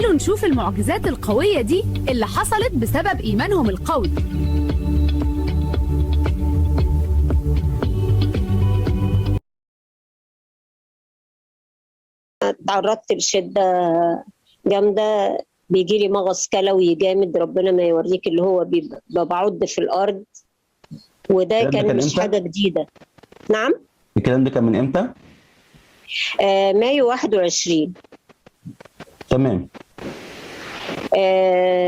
تعالوا نشوف المعجزات القوية دي اللي حصلت بسبب إيمانهم القوي. تعرضت لشدة جامدة، بيجي لي مغص كلوي جامد ربنا ما يوريك، اللي هو بيبقى بعض في الأرض، وده الكلام ده كان كان مش امتى؟ حاجة جديدة. نعم. الكلام ده كان من امتى؟ مايو 21. تمام.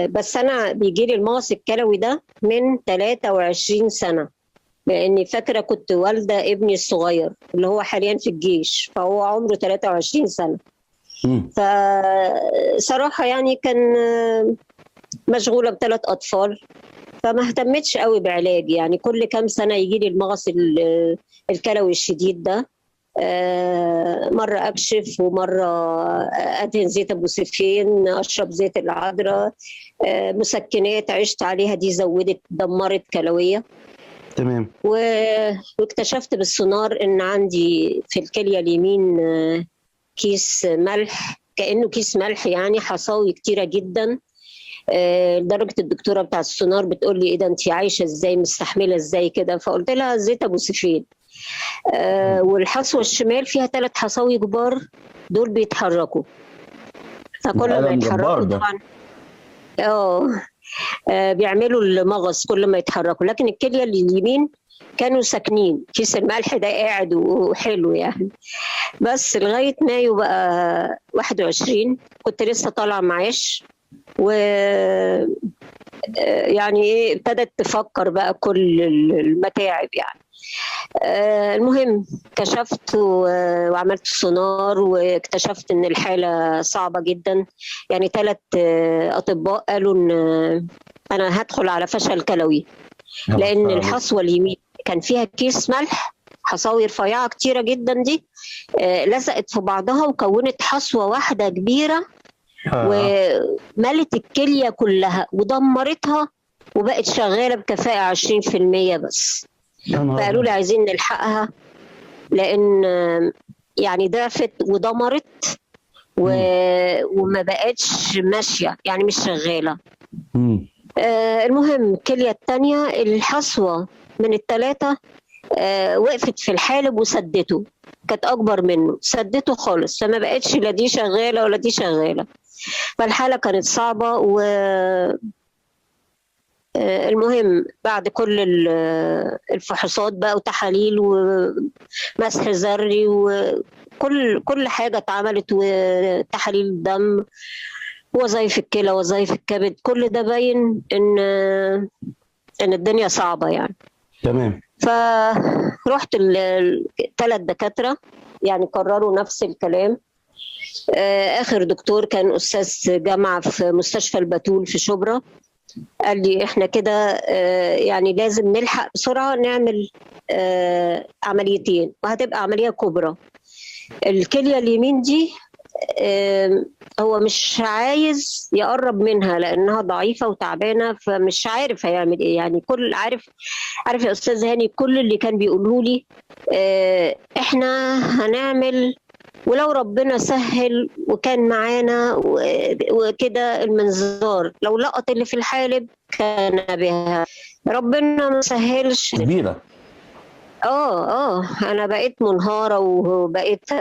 بس أنا بيجي لي المغص الكلوي ده من 23 سنة، لأني فاكرة كنت والدة ابني الصغير اللي هو حاليا في الجيش، فهو عمره 23 سنة. فصراحة يعني كان مشغولة بثلاث أطفال، فما اهتمتش قوي بعلاج، يعني كل كام سنة يجي لي المغص الكلوي الشديد ده، مرة أكشف ومرة أدهن زيت أبو سفين، أشرب زيت العذراء، مسكنات عشت عليها دي زودت دمرت كلوية. تمام. واكتشفت بالسونار إن عندي في الكلية اليمين كيس ملح، كأنه كيس ملح يعني، حصاوي كتيرة جدا، لدرجة الدكتورة بتاع السونار بتقول لي إيه ده، أنت عايشة إزاي، مستحملة إزاي كده؟ فقلت لها زيت أبو سفين. والحصوة الشمال فيها 3 حصاوي كبار، دول بيتحركوا، فكل ما ألم يتحركوا جبار ده. طبعا بيعملوا المغص كل ما يتحركوا. لكن الكلية اليمين كانوا ساكنين، كيس الملح ده قاعد وحلو يعني. بس لغاية مايو بقى 21 كنت لسه طالعة معاش، و يعني ايه ابتدت تفكر بقى كل المتاعب يعني. المهم كشفت وعملت سونار، واكتشفت ان الحالة صعبة جدا، يعني 3 أطباء قالوا ان أنا هدخل على فشل كلوي، لأن الحصوة اليمين كان فيها كيس ملح، حصاوي رفيعة كتيرة جدا دي، لزقت في بعضها وكونت حصوة واحدة كبيرة، وملت الكلية كلها ودمرتها، وبقت شغالة بكفاءة 20% بس. فقالوا لي عايزين نلحقها، لأن يعني ضعفت ودمرت وما بقتش ماشية، يعني مش شغالة. المهم الكلية التانية الحصوة من التلاتة، وقفت في الحالب وسدته، كانت أكبر منه، سدته خالص، فما بقتش لا دي شغالة ولا دي شغالة. فالحالة كانت صعبة. و المهم بعد كل الفحوصات بقى وتحاليل ومسح ذري وكل حاجة اتعملت، وتحاليل دم، وظايف الكلى، وظايف الكبد، كل ده باين إن الدنيا صعبة يعني. فروحت 3 دكاترة يعني قرروا نفس الكلام. آخر دكتور كان أستاذ جامعة في مستشفى البتول في شبرا، قال لي إحنا كده، يعني لازم نلحق بسرعة نعمل، عمليتين، وهتبقى عملية كبرى. الكلية اليمين دي، هو مش عايز يقرب منها لأنها ضعيفة وتعبانة، فمش عارف هيعمل إيه يعني. كل عارف يا أستاذ هاني، كل اللي كان بيقوله لي، إحنا هنعمل ولو ربنا سهل وكان معانا وكده المنظار لو لقط اللي في الحالب كان بها، ربنا ما سهلش. كبيرة. أنا بقيت منهارة وبقيت،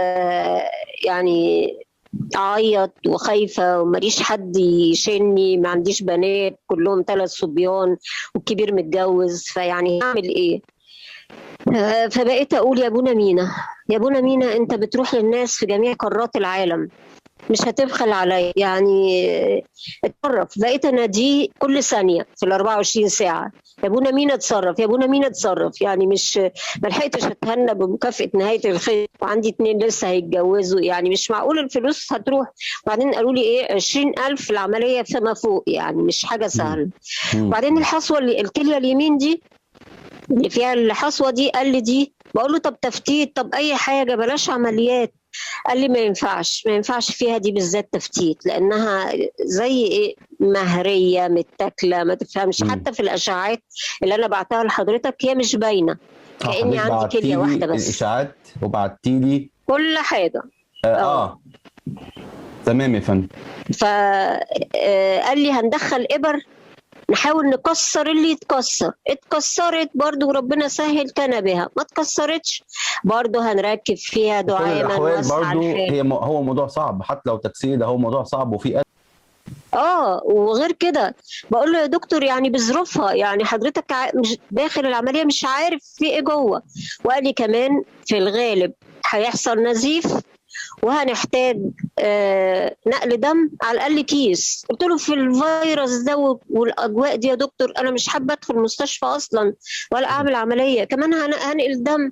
أعيط وخايفة وماليش حد يشيلني، ما عنديش بنات، كلهم 3 صبيان والكبير متجوز، فيعني هعمل إيه؟ فبقيت أقول يا أبونا مينا، يا أبونا مينا، أنت بتروح للناس في جميع قارات العالم، مش هتبخل عليا يعني، اتصرف. بقيت أناديه كل ثانية في ال 24 ساعة، يا أبونا مينا اتصرف، يا أبونا مينا اتصرف. يعني مش ما لحقتش أتهنى بمكافأة نهاية الخير، وعندي 2 لسه هيتجوزوا، يعني مش معقول الفلوس هتروح. وبعدين قالوا لي إيه، 20,000 العملية فيما فوق، يعني مش حاجة سهلة. وبعدين الحصوة اللي الكلية اليمين دي اللي فيها الحصوة دي، قال لي دي، بقول له طب تفتيت، طب أي حاجة، بلاش عمليات. قال لي ما ينفعش، ما ينفعش فيها دي بالذات تفتيت، لأنها زي إيه، مهرية متاكلة، ما تفهمش. حتى في الأشعاعات اللي أنا بعتها لحضرتك هي مش باينة، كأني حضرتك عندي بعتيلي كلية واحدة بس. الإشاعات وبعتيلي كل حاجة. تمام يا فندم. فقال لي هندخل إبر نحاول نكسر اللي يتكسر، اتكسرت برضو وربنا سهل كان بها، ما اتكسرتش برضو هنركب فيها كل دعامة الاحوال نوسع برضو الحال. هي هو موضوع صعب، حتى لو تكسير ده هو موضوع صعب وفي وغير كده بقول له يا دكتور يعني بظروفها، يعني حضرتك مش داخل العملية مش عارف في ايه جوه. وقال لي كمان في الغالب هيحصل نزيف وهنحتاج نقل دم على الاقل كيس. قلت له في الفيروس ده والاجواء دي يا دكتور انا مش حابة ادخل المستشفى اصلا ولا اعمل عملية، كمان هنقل دم.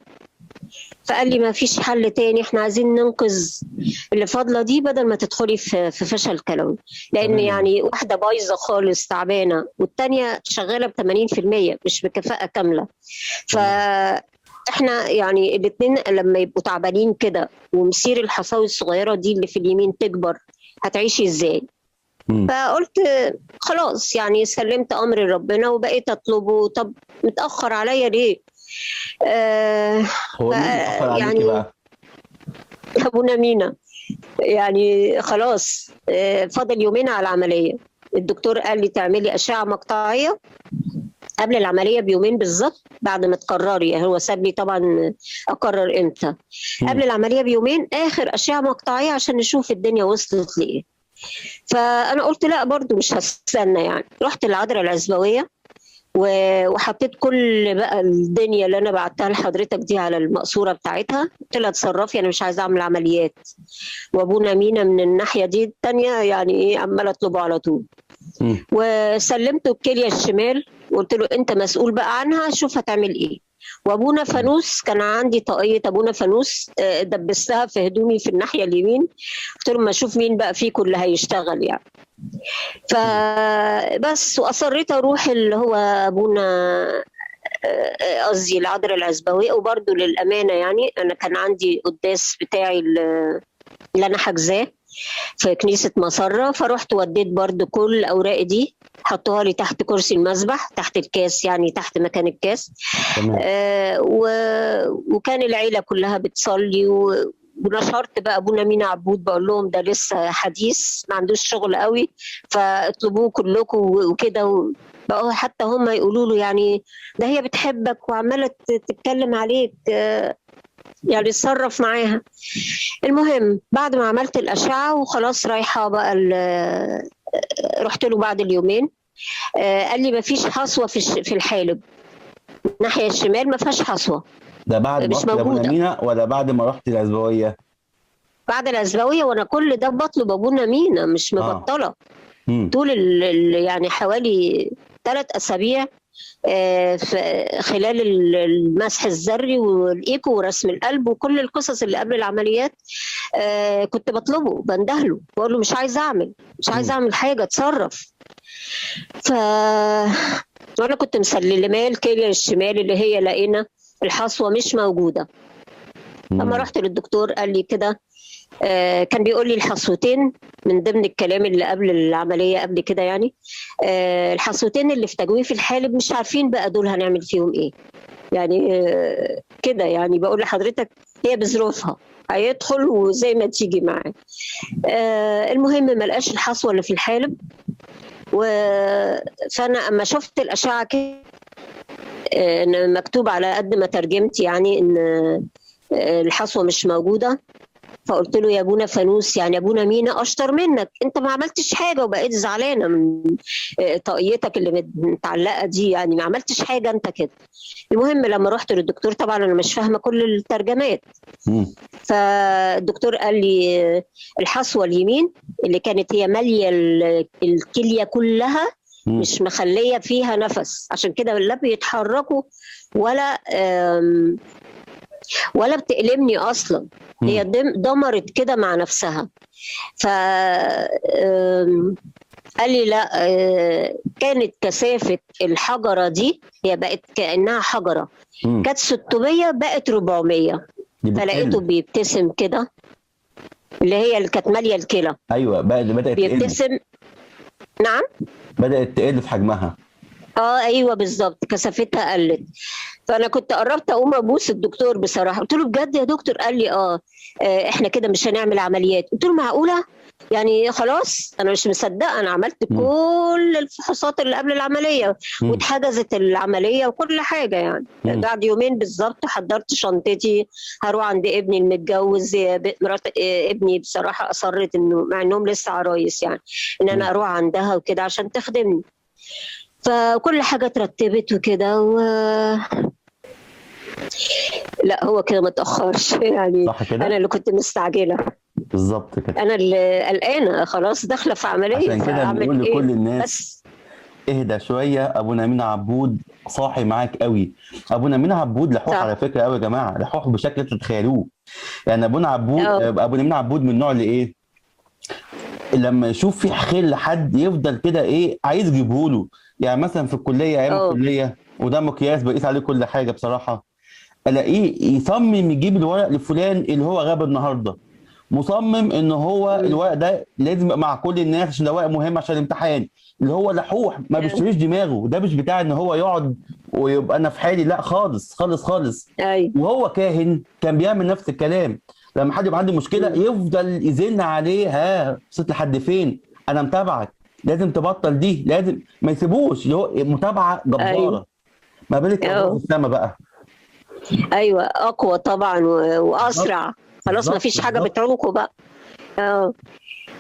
فقال لي ما فيش حل تاني، احنا عايزين ننقذ اللي فاضلة دي بدل ما تدخلي في فشل كلوي، لان تمام. يعني واحدة بايظة خالص تعبانة والتانية شغالة ب 80% مش بكفاءة كاملة. فاحنا يعني الاثنين لما يبقوا تعبانين كده ومسير الحصاوي الصغيرة دي اللي في اليمين تكبر هتعيشي ازاي؟ فقلت خلاص يعني سلمت امر ربنا وبقيت اطلبه. طب متاخر عليا ليه؟ هو مين اتأخر عليكي يعني بقى؟ ابونا مينا يعني خلاص فاضل يومين على العملية. الدكتور قال لي تعملي اشعه مقطعيه قبل العملية بيومين بالظبط بعد ما تقرري. هو ساب لي طبعا اقرر امتى. قبل العملية بيومين اخر اشعه مقطعيه عشان نشوف الدنيا وصلت لايه. فانا قلت لا برضو مش هستنى يعني. رحت العذراء العزبويه وحطيت كل بقى الدنيا اللي انا بعتها لحضرتك دي على المقصورة بتاعتها. قلت لها اتصرفي، انا مش عايزه اعمل عمليات. وابونا مينا من الناحية دي الثانية يعني ايه عماله اطلبه على طول. وسلمته الكلية الشمال وقلت له انت مسؤول بقى عنها، شوف هتعمل ايه. وابونا فانوس كان عندي طاقية ابونا فانوس دبستها في هدومي في الناحية اليمين. قلت له ما اشوف مين بقى فيكم اللي هيشتغل يعني. فبس واصريت اروح اللي هو ابونا قصدي العذراء العزبويه. وبرده للامانة يعني انا كان عندي قداس بتاعي اللي انا حاجزاه في كنيسة مسرة، فرحت وديت برده كل اوراقي دي، حطوها لي تحت كرسي المسبح تحت الكاس يعني تحت مكان الكاس. وكان العيلة كلها بتصلي ونشرت بقى ابونا مينا عبود بقول لهم ده لسه حديث ما عندوش شغل قوي فاطلبوه كلكم وكده. بقوا حتى هم يقولوا له يعني ده هي بتحبك وعماله تتكلم عليك يعني اتصرف معاها. المهم بعد ما عملت الاشعة وخلاص رايحة بقى رحت له بعد اليومين. قال لي ما فيش حصوه في الحالب الناحية الشمال، ما فيهاش حصوه. ده بعد ما مش رحت لابونا مينا ولا بعد ما رحت العزبويه؟ بعد العزبويه. وانا كل ده بطلب ابونا مينا مش مبطله. طول يعني حوالي 3 أسابيع في خلال المسح الذري والايكو ورسم القلب وكل القصص اللي قبل العمليات. كنت بطلبه بندهله بقول له مش عايز اعمل، مش عايز اعمل حاجة، اتصرف. وانا كنت مسلماه الكلية الشمال اللي هي لقينا الحصوه مش موجودة. لما رحت للدكتور قال لي كده، كان بيقول لي الحصوتين من ضمن الكلام اللي قبل العملية قبل كده يعني، الحصوتين اللي في تجويف الحالب مش عارفين بقى دول هنعمل فيهم ايه يعني. كده يعني بقول لحضرتك هي بظروفها هيدخل وزي ما تيجي معاه. المهم ما لقاش الحصوه اللي في الحالب. فانا اما شفت الاشعة كده مكتوب على قد ما ترجمت يعني ان الحصوه مش موجودة. فقلت له يا ابونا فانوس يعني ابونا مينا اشطر منك، انت ما عملتش حاجة، وبقيت زعلانة من طاقيتك اللي متعلقه دي يعني ما عملتش حاجة انت كده. المهم لما رحت للدكتور طبعا انا مش فاهمه كل الترجمات. فالدكتور قال لي الحصوه اليمين اللي كانت هي ماليه الكلية كلها مش مخليه فيها نفس، عشان كده لا بيتحركوا ولا بتألمني اصلا، هي دمرت كده مع نفسها. ف قال لي لا، كانت كثافة الحجرة دي هي بقت كأنها حجرة، كانت 600 بقت 400. فلقيته بيبتسم كده، اللي هي اللي كانت مالية الكلى. ايوه بدأت بيبتسم. نعم بدأت تقل في حجمها. ايوه بالظبط، كثافتها قلت. فانا كنت قربت اقوم ابوس الدكتور بصراحة. قلت له بجد يا دكتور؟ قال لي احنا كده مش هنعمل عمليات. قلت له معقولة؟ يعني خلاص انا مش مصدقه، انا عملت كل الفحوصات اللي قبل العملية واتحجزت العملية وكل حاجة يعني. بعد يومين بالظبط حضرت شنطتي هروح عند ابني المتجوز. مرات ابني بصراحة اصرت انه مع انهم لسه عرايس يعني ان انا اروح عندها وكده عشان تخدمني. فكل حاجة اترتبت وكده لا هو كده ما تاخرش يعني. صح كده؟ انا اللي كنت مستعجلة بالظبط كده، انا اللي قلقانة خلاص داخله في عملية. عشان كده بنقول لكل الناس بس اهدى شوية. ابونا مينا عبود صاحي معاك قوي. ابونا مينا عبود لحوح على فكرة قوي يا جماعة، لحوح بشكل تتخيلوه يعني. ابونا عبود، ابونا مينا عبود من النوع اللي ايه، لما يشوف في خير لحد يفضل كده ايه عايز يجيبه له. يعني مثلا في الكلية، ايام الكلية، وده مقياس بقيس عليه كل حاجة بصراحة، الاقيه يصمم يجيب الورق لفلان اللي هو غاب النهارده، مصمم ان هو الورق ده لازم يبقى مع كل الناس عشان ده ورق مهم عشان الامتحان. اللي هو لحوح ما بيشتريش دماغه، ده مش بتاع ان هو يقعد ويبقى انا في حالي، لا خالص خالص خالص. وهو كاهن كان بيعمل نفس الكلام، لما حد يبقى عنده مشكلة يفضل يزن عليه، ها وصلت لحد فين، انا متابعك، لازم تبطل دي، لازم ما يسيبوش، اللي هو متابعه جبارة. ما بالك في السما بقى. ايوه اقوى طبعا واسرع، خلاص ما فيش حاجة بتعوقه بقى.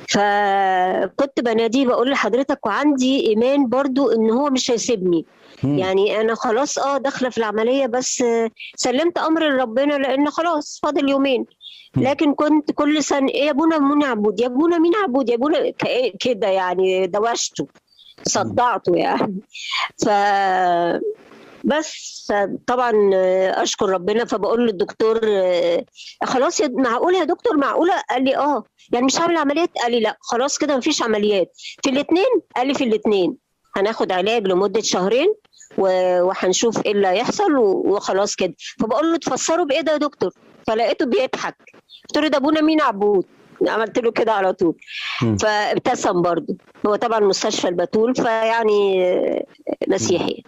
فكنت بناديه بقول لحضرتك، وعندي ايمان برضو ان هو مش هيسيبني. يعني انا خلاص داخله في العملية، بس سلمت امر لربنا لان خلاص فاضل يومين. لكن كنت كل سنة ايه يا ابونا مين عبود، يا ابونا مين عبود، يا ابونا كده يعني، دوشته صدعته يعني. ف بس طبعا اشكر ربنا. فبقول للدكتور خلاص معقولة يا دكتور، معقولة؟ قال لي يعني مش هعمل عمليات؟ قال لي لا خلاص كده مفيش عمليات. في الاثنين؟ قال لي في الاثنين هناخد علاج لمدة شهرين وهنشوف ايه اللي هيحصل وخلاص كده. فبقول له تفسروا بايه ده يا دكتور؟ فلقيته بيضحك، قلت له ده ابونا مين عبود، عملت له كده على طول. فابتسم برضه، هو طبعا مستشفى البتول فيعني مسيحي.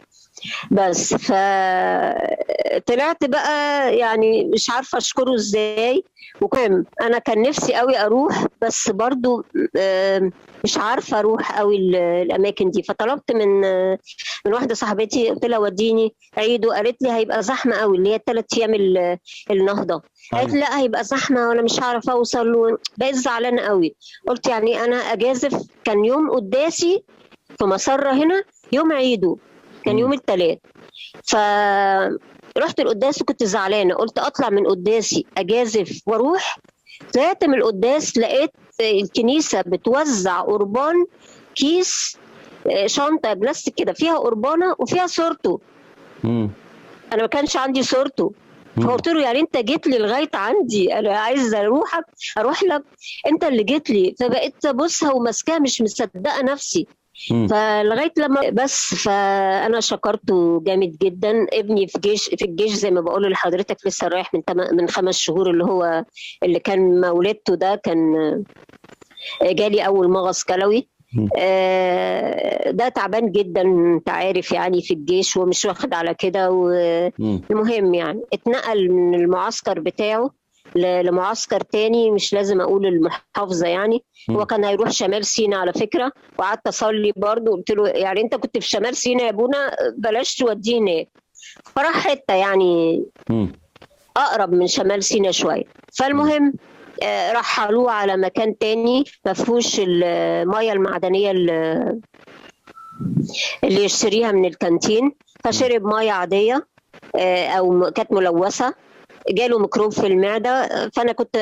بس فطلعت بقى يعني مش عارفة أشكره إزاي. وكم أنا كان نفسي قوي أروح، بس برضو مش عارفة أروح قوي الأماكن دي. فطلبت من واحدة صاحبتي، قلت لها وديني عيد، وقالت لي هيبقى زحمة قوي، اللي هي 3 أيام النهضة. قالت لي لا هيبقى زحمة وأنا مش هعرف أوصل، بقيت زعلانة قوي. قلت يعني أنا أجازف. كان يوم قداسي في مسرة هنا، يوم عيده كان يوم الثلاث. فرحت القداس وكنت زعلانة، قلت اطلع من قداسي اجازف واروح. طلعت من القداس لقيت الكنيسة بتوزع قربان، كيس شنطه بلاستيك كده فيها قربانه وفيها صورته. انا ما كانش عندي صورته، فقلت له يعني انت جيت لي لغاية عندي، انا عايزه اروح لك، انت اللي جيت لي. فبقيت ابصها وماسكاها مش مصدقه نفسي. فلغايه لما بس فانا شكرته جامد جدا. ابني في الجيش زي ما بقول لحضرتك، لسه رايح من 5 شهور، اللي هو اللي كان مولدته ده، كان جالي اول مغص كلوي. ده تعبان جدا انت عارف يعني، في الجيش ومش واخد على كده. والمهم يعني اتنقل من المعسكر بتاعه لمعسكر تاني، مش لازم اقول المحافظة يعني. هو كان هيروح شمال سينا على فكرة، وقعدت اصلي برضه، قلت له يعني انت كنت في شمال سينا يا ابونا، بلاش تودينا. فراح حتة يعني اقرب من شمال سينا شوية. فالمهم رحلوه على مكان تاني ما فيهوش المية المعدنية اللي يشتريها من الكانتين، فشرب مية عادية او كانت ملوثة، جاله ميكروب في المعدة. فانا كنت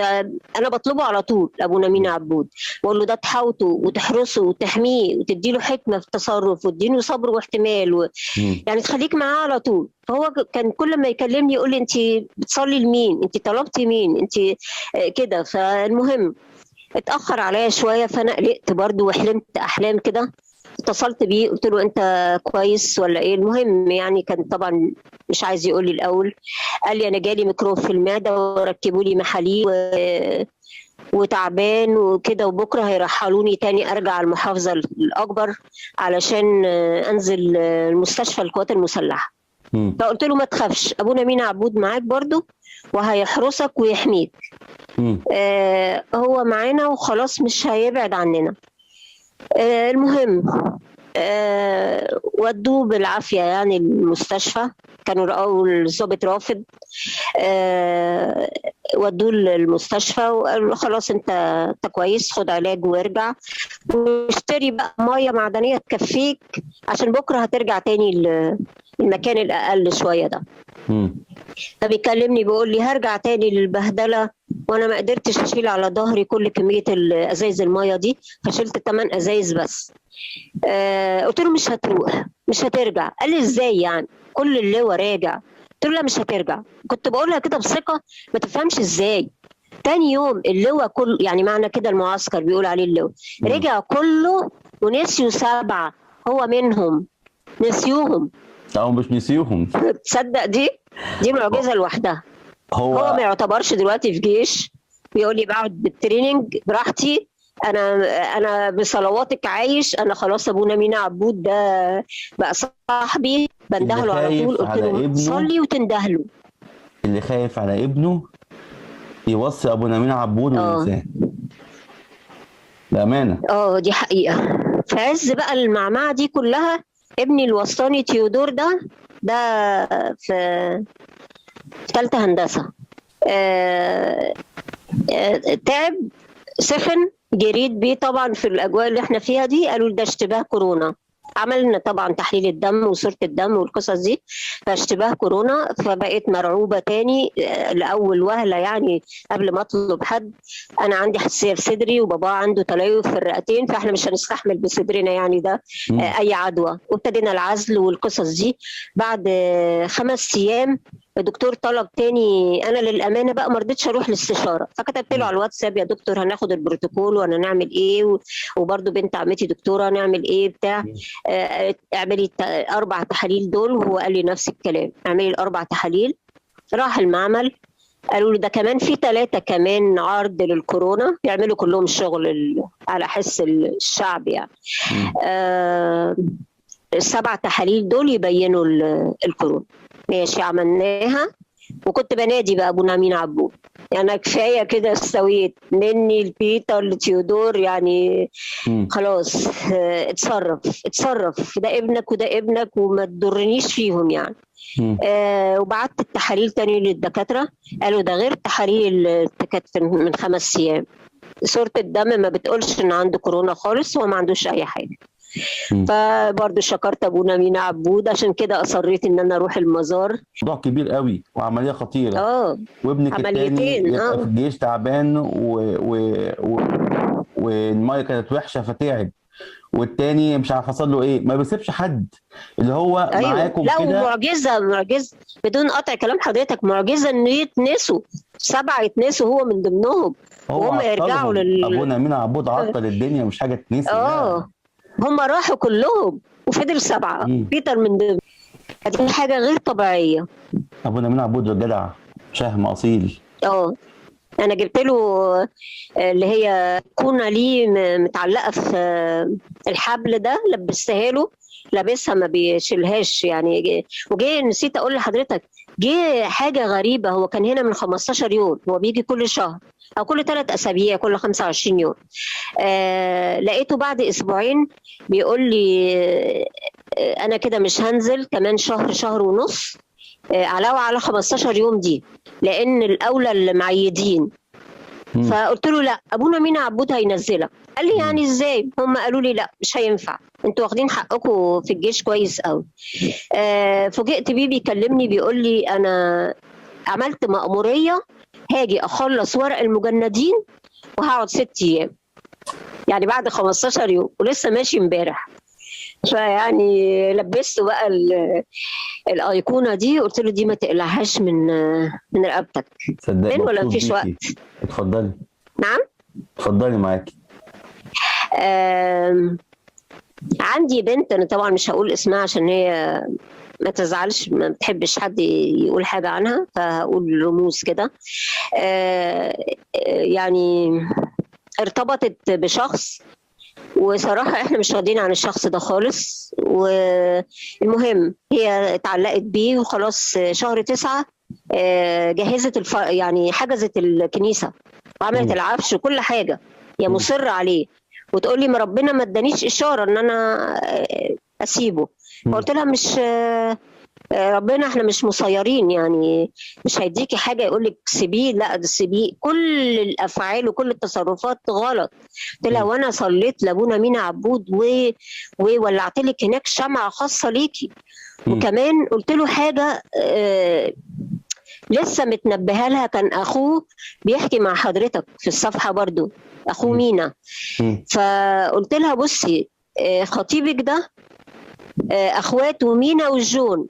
انا بطلبه على طول ابونا مينا عبود، بقول له ده تحاوته وتحرسه وتحميه وتديله حكمه في التصرف وتديله صبر واحتمال يعني تخليك معاه على طول. فهو كان كل ما يكلمني يقول لي انت بتصلي لمين، انت طلبتي مين، انت كده. فالمهم اتاخر عليا شوية، فانا قلقت برضو وحلمت احلام كده. اتصلت بيه قلت له انت كويس ولا ايه؟ المهم يعني كان طبعا مش عايز يقول لي الاول. قال لي انا جالي ميكروب في المعدة وركبوا لي محاليل وتعبان وكده، وبكره هيرحلوني تاني ارجع المحافظة الاكبر علشان انزل المستشفى القوات المسلحة. فقلت له ما تخافش، ابونا مينا عبود معاك برضو وهيحرسك ويحميك. هو معانا وخلاص مش هيبعد عننا. المهم ودوه بالعافية يعني المستشفى، كانوا رأوا الضابط رافض، ودوه المستشفى وقالوا خلاص انت كويس، خد علاج وارجع، واشتري بقى مية معدنية تكفيك عشان بكره هترجع تاني المكان الاقل شوية ده. فبيكلمني بيقول لي هرجع تاني للبهدله، وانا ما قدرتش اشيل على ظهري كل كمية ازايز المية دي، فشلت 8 ازايز بس. قلت له مش هتروح، مش هترجع. قال لي ازاي يعني، كل اللواء راجع. قلت له لا مش هترجع. كنت بقولها كده بثقة ما تفهمش ازاي. تاني يوم اللواء كل، يعني معنى كده المعسكر بيقول عليه اللواء، رجع كله ونسيوا 7 هو منهم، نسيوهم. لا مش نسيوهم. تصدق دي معجزه لوحدها. هو ما يعتبرش دلوقتي في جيش، بيقول لي بقعد بال training براحتي، انا بصلواتك عايش، انا خلاص ابونا مينا عبود ده بقى صاحبي، بندهله على طول. قلت له صلي وتندهله. اللي خايف على ابنه يوصي ابونا مينا عبود وينساه. بامانه. دي حقيقة. في عز بقى المعمعة دي كلها، ابني الوسطاني تيودور ده في ثالثة هندسة، تعب، سخن، جريت بيه طبعا في الاجواء اللي احنا فيها دي، قالوا ده اشتباه كورونا. عملنا طبعا تحليل الدم وصورة الدم والقصص دي، فاشتباه كورونا. فبقيت مرعوبة تاني لأول وهلة يعني قبل ما أطلب حد. أنا عندي حساسية في صدري وبابا عنده تليف في الرئتين، فإحنا مش هنستحمل بصدرنا يعني ده أي عدوى. وابتدينا العزل والقصص دي. بعد 5 أيام الدكتور طلب تاني. انا للامانة بقى ما رضيتش اروح للاستشاره، فكتبت له على الواتساب يا دكتور هناخد البروتوكول وانا نعمل ايه، وبرده بنت عمتي دكتورة نعمل ايه بتاع، اعملي 4 تحاليل دول. وهو قال لي نفس الكلام، اعملي 4 تحاليل. راح المعمل قالوا له ده كمان في 3 كمان عرض للكورونا، يعملوا كلهم شغل على حس الشعب يعني. 7 تحاليل دول يبينوا الكورونا. ماشي، عملناها. وكنت بنادي بقى ابونا مينا عبود، يعني كفاية كده استويت مني لبيتر لتيودور يعني. خلاص اتصرف، ده ابنك وده ابنك وما تضرنيش فيهم يعني. وبعت التحاليل تاني للدكاتره، قالوا ده غير التحاليل اللي كانت من 5 ايام. صوره الدم ما بتقولش ان عنده كورونا خالص، هو ما عندوش اي حاجة. فبرضه شكرت ابونا مينا عبود، عشان كده اصريت ان انا اروح المزار. موضوع كبير قوي وعملية خطيرة. وابنك الثاني يبقى في الجيش تعبان والمية كانت وحشة فتعب، والتاني مش عارف حصل له ايه، ما بيسيبش حد اللي هو معاكم كده. لا ومعجزة، معجزه بدون قطع كلام حضرتك، معجزه ان يتنسوا 7 يتنسوا هو من ضمنهم، وهم يرجعوا ابونا مينا عبود عطل الدنيا، مش حاجة تنسي. هم راحوا كلهم وفضل 7، بيتر من ضمن. دي حاجة غير طبيعية. ابونا مينا عبود جدع، شهم اصيل. انا جبت له اللي هي كونه ليه متعلقه في الحبل ده، لبستها له، لابسها ما بيشيلهاش يعني. وجه نسيت اقول لحضرتك، جه حاجة غريبة. هو كان هنا من 15 يوم، هو بيجي كل شهر او كل 3 اسابيع، كل 25 يوم. لقيته بعد اسبوعين بيقول لي انا كده مش هنزل كمان شهر، شهر ونص، علاوه على 15 يوم دي، لان الاولى اللي معيدين. فقلت له لا، ابونا مينا عبود هينزلك. قال لي يعني ازاي؟ هم قالوا لي لا مش هينفع، انتوا واخدين حقكم في الجيش كويس قوي. فوجئت بيه بيكلمني بيقول لي انا عملت مأمورية، هاجي اخلص ورق المجندين وهقعد 6 ايام، يعني بعد 15 يوم، ولسه ماشي امبارح. فيعني لبسته بقى الايقونه دي، قلت له دي ما تقلعهاش من رقبتك. صدقني ولا مفيش وقت. اتفضلي. نعم اتفضلي معاكي. عندي بنت، انا طبعا مش هقول اسمها عشان هي ما تزعلش، ما بتحبش حد يقول حاجة عنها، فهقول رموز كده. يعني ارتبطت بشخص، وصراحة احنا مش راضيين عن الشخص ده خالص. والمهم هي اتعلقت بيه وخلاص. شهر 9 جهزت يعني حجزت الكنيسة. وعملت العفش وكل حاجة، هي مصرة عليه وتقول لي ما ربنا ما ادانيش اشارة ان انا اسيبه. فقلت لها مش ربنا، احنا مش مسيرين، يعني مش هيديكي حاجة يقول لك سيبيه، لا ده سيبيه، كل الافعال وكل التصرفات غلط. قلت لها وانا صليت لابونا مينا عبود وولعت لك هناك شمعة خاصة ليكي، وكمان قلت له حاجة لسه متنبهه لها، كان اخوه بيحكي مع حضرتك في الصفحة برضو، اخوه مينا. فقلت لها بصي خطيبك ده اخواته مينا وجون،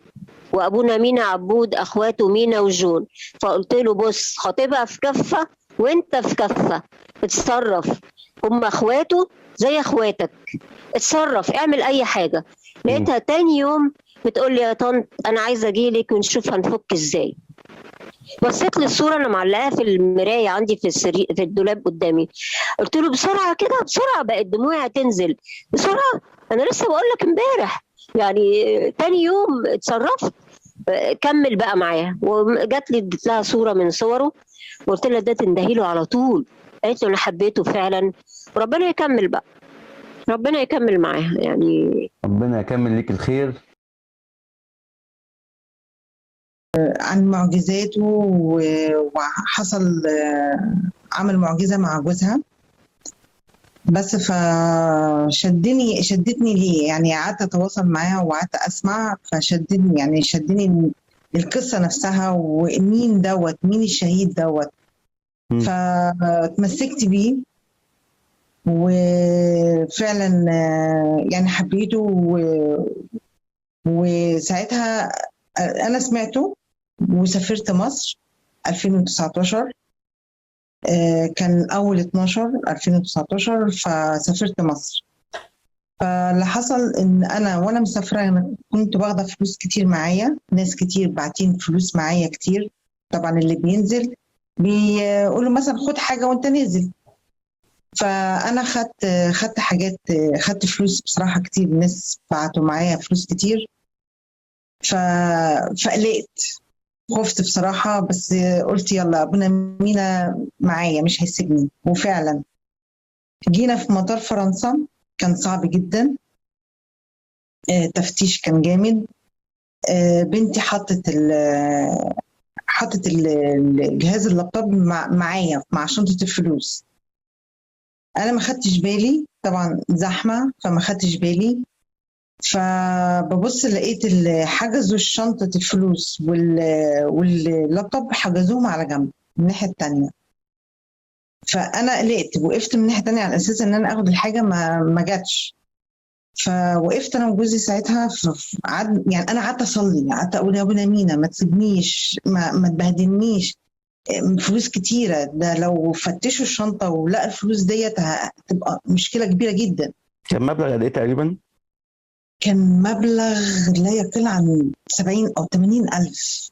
وابونا مينا عبود اخواته مينا وجون. فقلت له بص، خطيبها في كفه وانت في كفه، اتصرف، هم اخواته زي اخواتك، اتصرف، اعمل اي حاجة. لقيتها تاني يوم بتقول لي يا طنط انا عايزه اجيلك ونشوف هنفك ازاي. بصيت للصورة انا معلقاها في المراية عندي في السرير في الدولاب قدامي، قلت له بسرعة كده بسرعة، بقت دموعي هتنزل، بسرعة انا لسه بقول لك امبارح، يعني تاني يوم اتصرفت، كمل بقى معايا. وجات لي اديت لها صوره من صوره وقلت لها ده تندهي له على طول، قالت له انا حبيته فعلا، وربنا يكمل بقى، ربنا يكمل معاها يعني، ربنا يكمل ليك الخير. عن معجزاته وحصل عمل معجزة مع جوزها، بس فشدني شدتني ليه، يعني قعدت اتواصل معاها وقعدت اسمع، فشدني يعني شدني القصة نفسها، ومين دوت، مين الشهيد دوت، فتمسكت بيه وفعلا يعني حبيته. وساعتها انا سمعته وسافرت مصر 2019، كان اول 12/2019، فسافرت مصر. فاللي حصل ان انا وانا مسافرة انا كنت واخده فلوس كتير معايا، ناس كتير باعتين فلوس معايا كتير، طبعا اللي بينزل بيقولوا مثلا خد حاجة وانت نازل، فانا خدت حاجات، خدت فلوس بصراحة كتير، الناس بعتوا معايا فلوس كتير، فقلقت، خفت بصراحة، بس قلت يلا أبونا مينا معايا مش هيسيبني. وفعلا جينا في مطار فرنسا، كان صعب جدا، تفتيش كان جامد، بنتي حطت الجهاز اللابتوب معايا مع شنطة الفلوس، أنا ما خدتش بالي طبعا، زحمة فما خدتش بالي، فببص لقيت اللي حجزوا شنطة الفلوس واللابتوب حجزوهم على جنب من الناحية التانية. فأنا قلقت، وقفت من الناحية التانية على أساس إن أنا آخد الحاجة، ما جاتش. فوقفت أنا وجوزي ساعتها، يعني أنا قعدت أصلي، قعدت أقول يا أبونا مينا ما تسيبنيش، ما تبهدلنيش، فلوس كتيرة، ده لو فتشوا الشنطة ولقوا الفلوس ديت هتبقى مشكلة كبيرة جدا. كان مبلغ قد إيه تقريبا؟ كان مبلغ لا يقل عن 70 أو 80 ألف،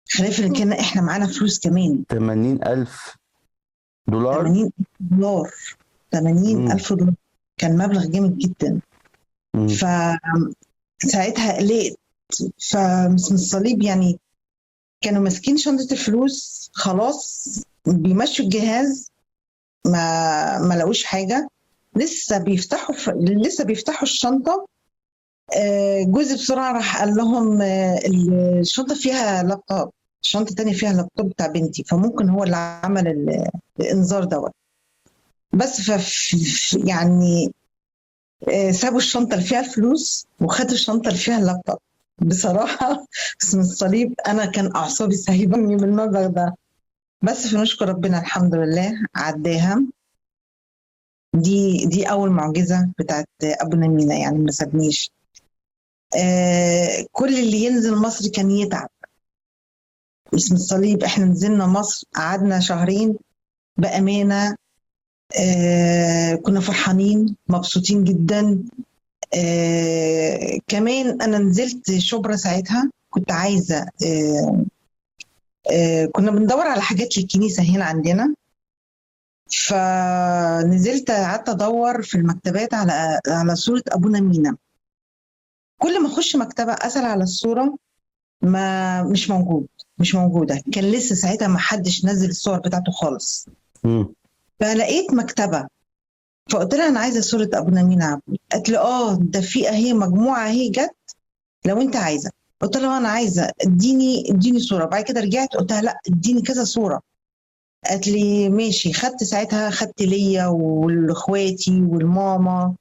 خلاف اللي كان إحنا معانا فلوس كمان. 80 ألف دولار؟ 80 دولار، 80 ألف دولار، كان مبلغ جامد جدا. فساعتها قلقت، فمسم الصليب يعني كانوا ماسكين شنطة الفلوس خلاص، بيمشوا الجهاز، ما لقوش حاجة، لسه بيفتحوا الشنطة. جوزي بسرعة راح قال لهم الشنطة فيها لابتوب، الشنطة تانية فيها لابتوب بتاع بنتي، فممكن هو اللي عمل الإنذار دوت. بس يعني سابوا الشنطة اللي فيها الفلوس وخدوا الشنطة اللي فيها اللابتوب. بصراحة اسم الصليب أنا كان أعصابي سايباني من المبلغ ده، بس فنشكر ربنا الحمد لله عداها. دي أول معجزة بتاعت أبونا مينا، يعني ما سابنيش. كل اللي ينزل مصر كان يتعب. اسم الصليب احنا نزلنا مصر قعدنا شهرين بأمانة، كنا فرحانين مبسوطين جدا. كمان أنا نزلت شبرا ساعتها، كنت عايزة كنا بندور على حاجات للكنيسة هنا عندنا، فنزلت قعدت أدور في المكتبات على صورة أبونا مينا. كل ما أخش مكتبة أسأل على الصورة، ما مش موجود، مش موجودة. كان لسه ساعتها ما حدش نزل الصور بتاعته خالص. فلقيت مكتبه، فقلت لها انا عايزه صوره ابونا مينا عبود. قالت لي ده في اهي مجموعة اهي جت لو انت عايزه. قلت لها انا عايزه، اديني صوره. بعد كده رجعت قلت لها لا اديني كذا صوره. قالت لي ماشي. خدت ساعتها، خدت ليا ولاخواتي والماما،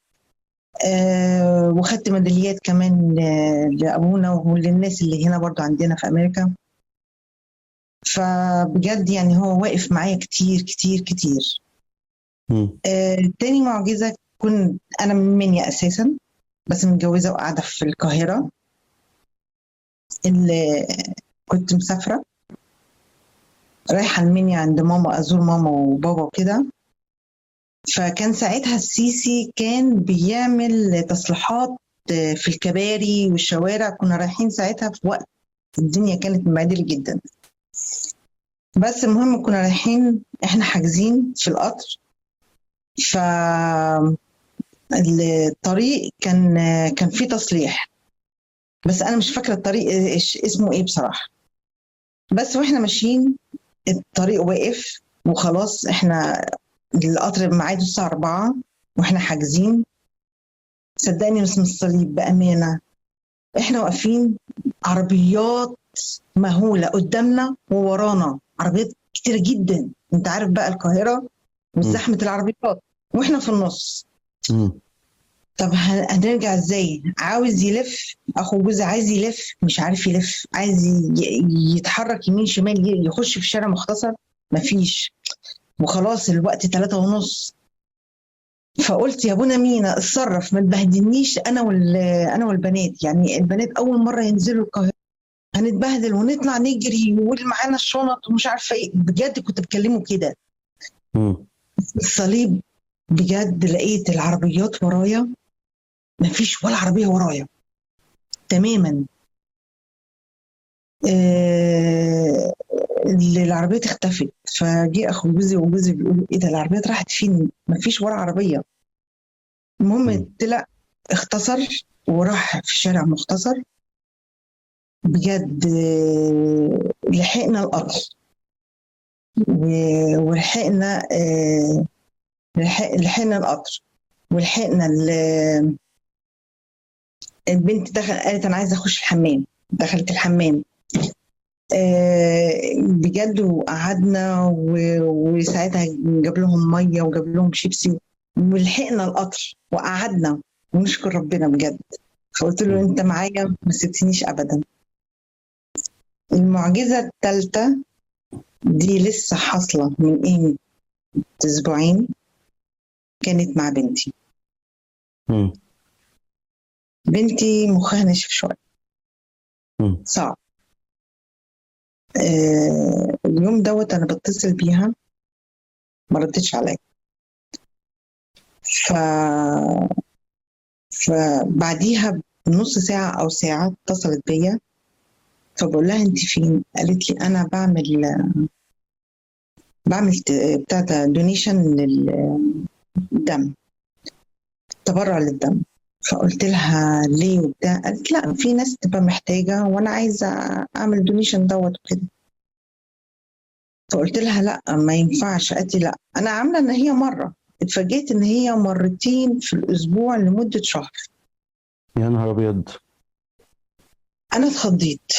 وخدت ميداليات كمان لابونا وللناس اللي هنا برضو عندنا في امريكا. فبجد يعني هو واقف معايا كتير كتير كتير. تاني معجزة، كنت أنا من منيا أساسا بس متجوزة وقاعدة في القاهرة. اللي كنت مسافرة رايحة المنيا عند ماما، أزور ماما وبابا وكده. فكان ساعتها السيسي كان بيعمل تصليحات في الكباري والشوارع. كنا رايحين ساعتها في وقت الدنيا كانت مبهدلة جدا. بس المهم كنا رايحين، احنا حاجزين في القطر. فالطريق كان فيه تصليح، بس انا مش فاكره الطريق اسمه ايه بصراحة. بس واحنا ماشيين الطريق واقف وخلاص، احنا القطر ميعاده الساعة 4 واحنا حاجزين. صدقني بس من الصليب بامانه، احنا واقفين عربيات مهولة قدامنا وورانا، عربيات كتير جدا، انت عارف بقى القاهرة وزحمه العربيات، واحنا في النص. طب هنرجع ازاي؟ عاوز يلف اخو جوزي، عايز يلف مش عارف يلف، عايز يتحرك يمين شمال، يخش في شارع مختصر مفيش، وخلاص الوقت 3:30. فقلت يا ابونا مينا اتصرف، ما تبهدلنيش انا والبنات، يعني البنات اول مرة ينزلوا القاهرة هنتبهدل ونطلع نجري ومعانا الشنط ومش عارفه ايه. بجد كنت بكلمه كده. الصليب بجد لقيت العربيات ورايا، مفيش ولا عربية ورايا تماما. العربيات اختفت. فجي اخو جوزي وجوزي بيقولوا ايه ده، العربيات راحت فين؟ مفيش ولا عربية. المهم طلع اختصر وراح في شارع مختصر. بجد لحقنا القطر ولحقنا لحقنا القطر ولحقنا البنت. دخل قالت انا عايزه اخش الحمام، دخلت الحمام. بجد وقعدنا، وساعتها جاب لهم مية وجاب لهم شيبسي، ولحقنا القطر وقعدنا ونشكر ربنا بجد. فقلت له انت معايا ما سبتنيش ابدا. المعجزة الثالثة دي لسه حاصله من قيمة اسبوعين، كانت مع بنتي. بنتي مخها ناشف شوية، صعب. اليوم دوت انا بتصل بيها ما ردتش عليا. فبعديها بنص ساعة او ساعة اتصلت بيا، فبقول لها انت فين؟ قالت لي انا بعمل بتاع ده donation للدم، تبرع للدم. فقلت لها ليه وبتاع؟ قالت لا في ناس تبقى محتاجة وانا عايزة اعمل donation دوت وكده. فقلت لها لا ما ينفعش. قالت لي لا انا عاملة ان هي مرة. اتفاجئت ان هي مرتين في الاسبوع لمدة شهر. يا نهار ابيض. انا اتخضيت،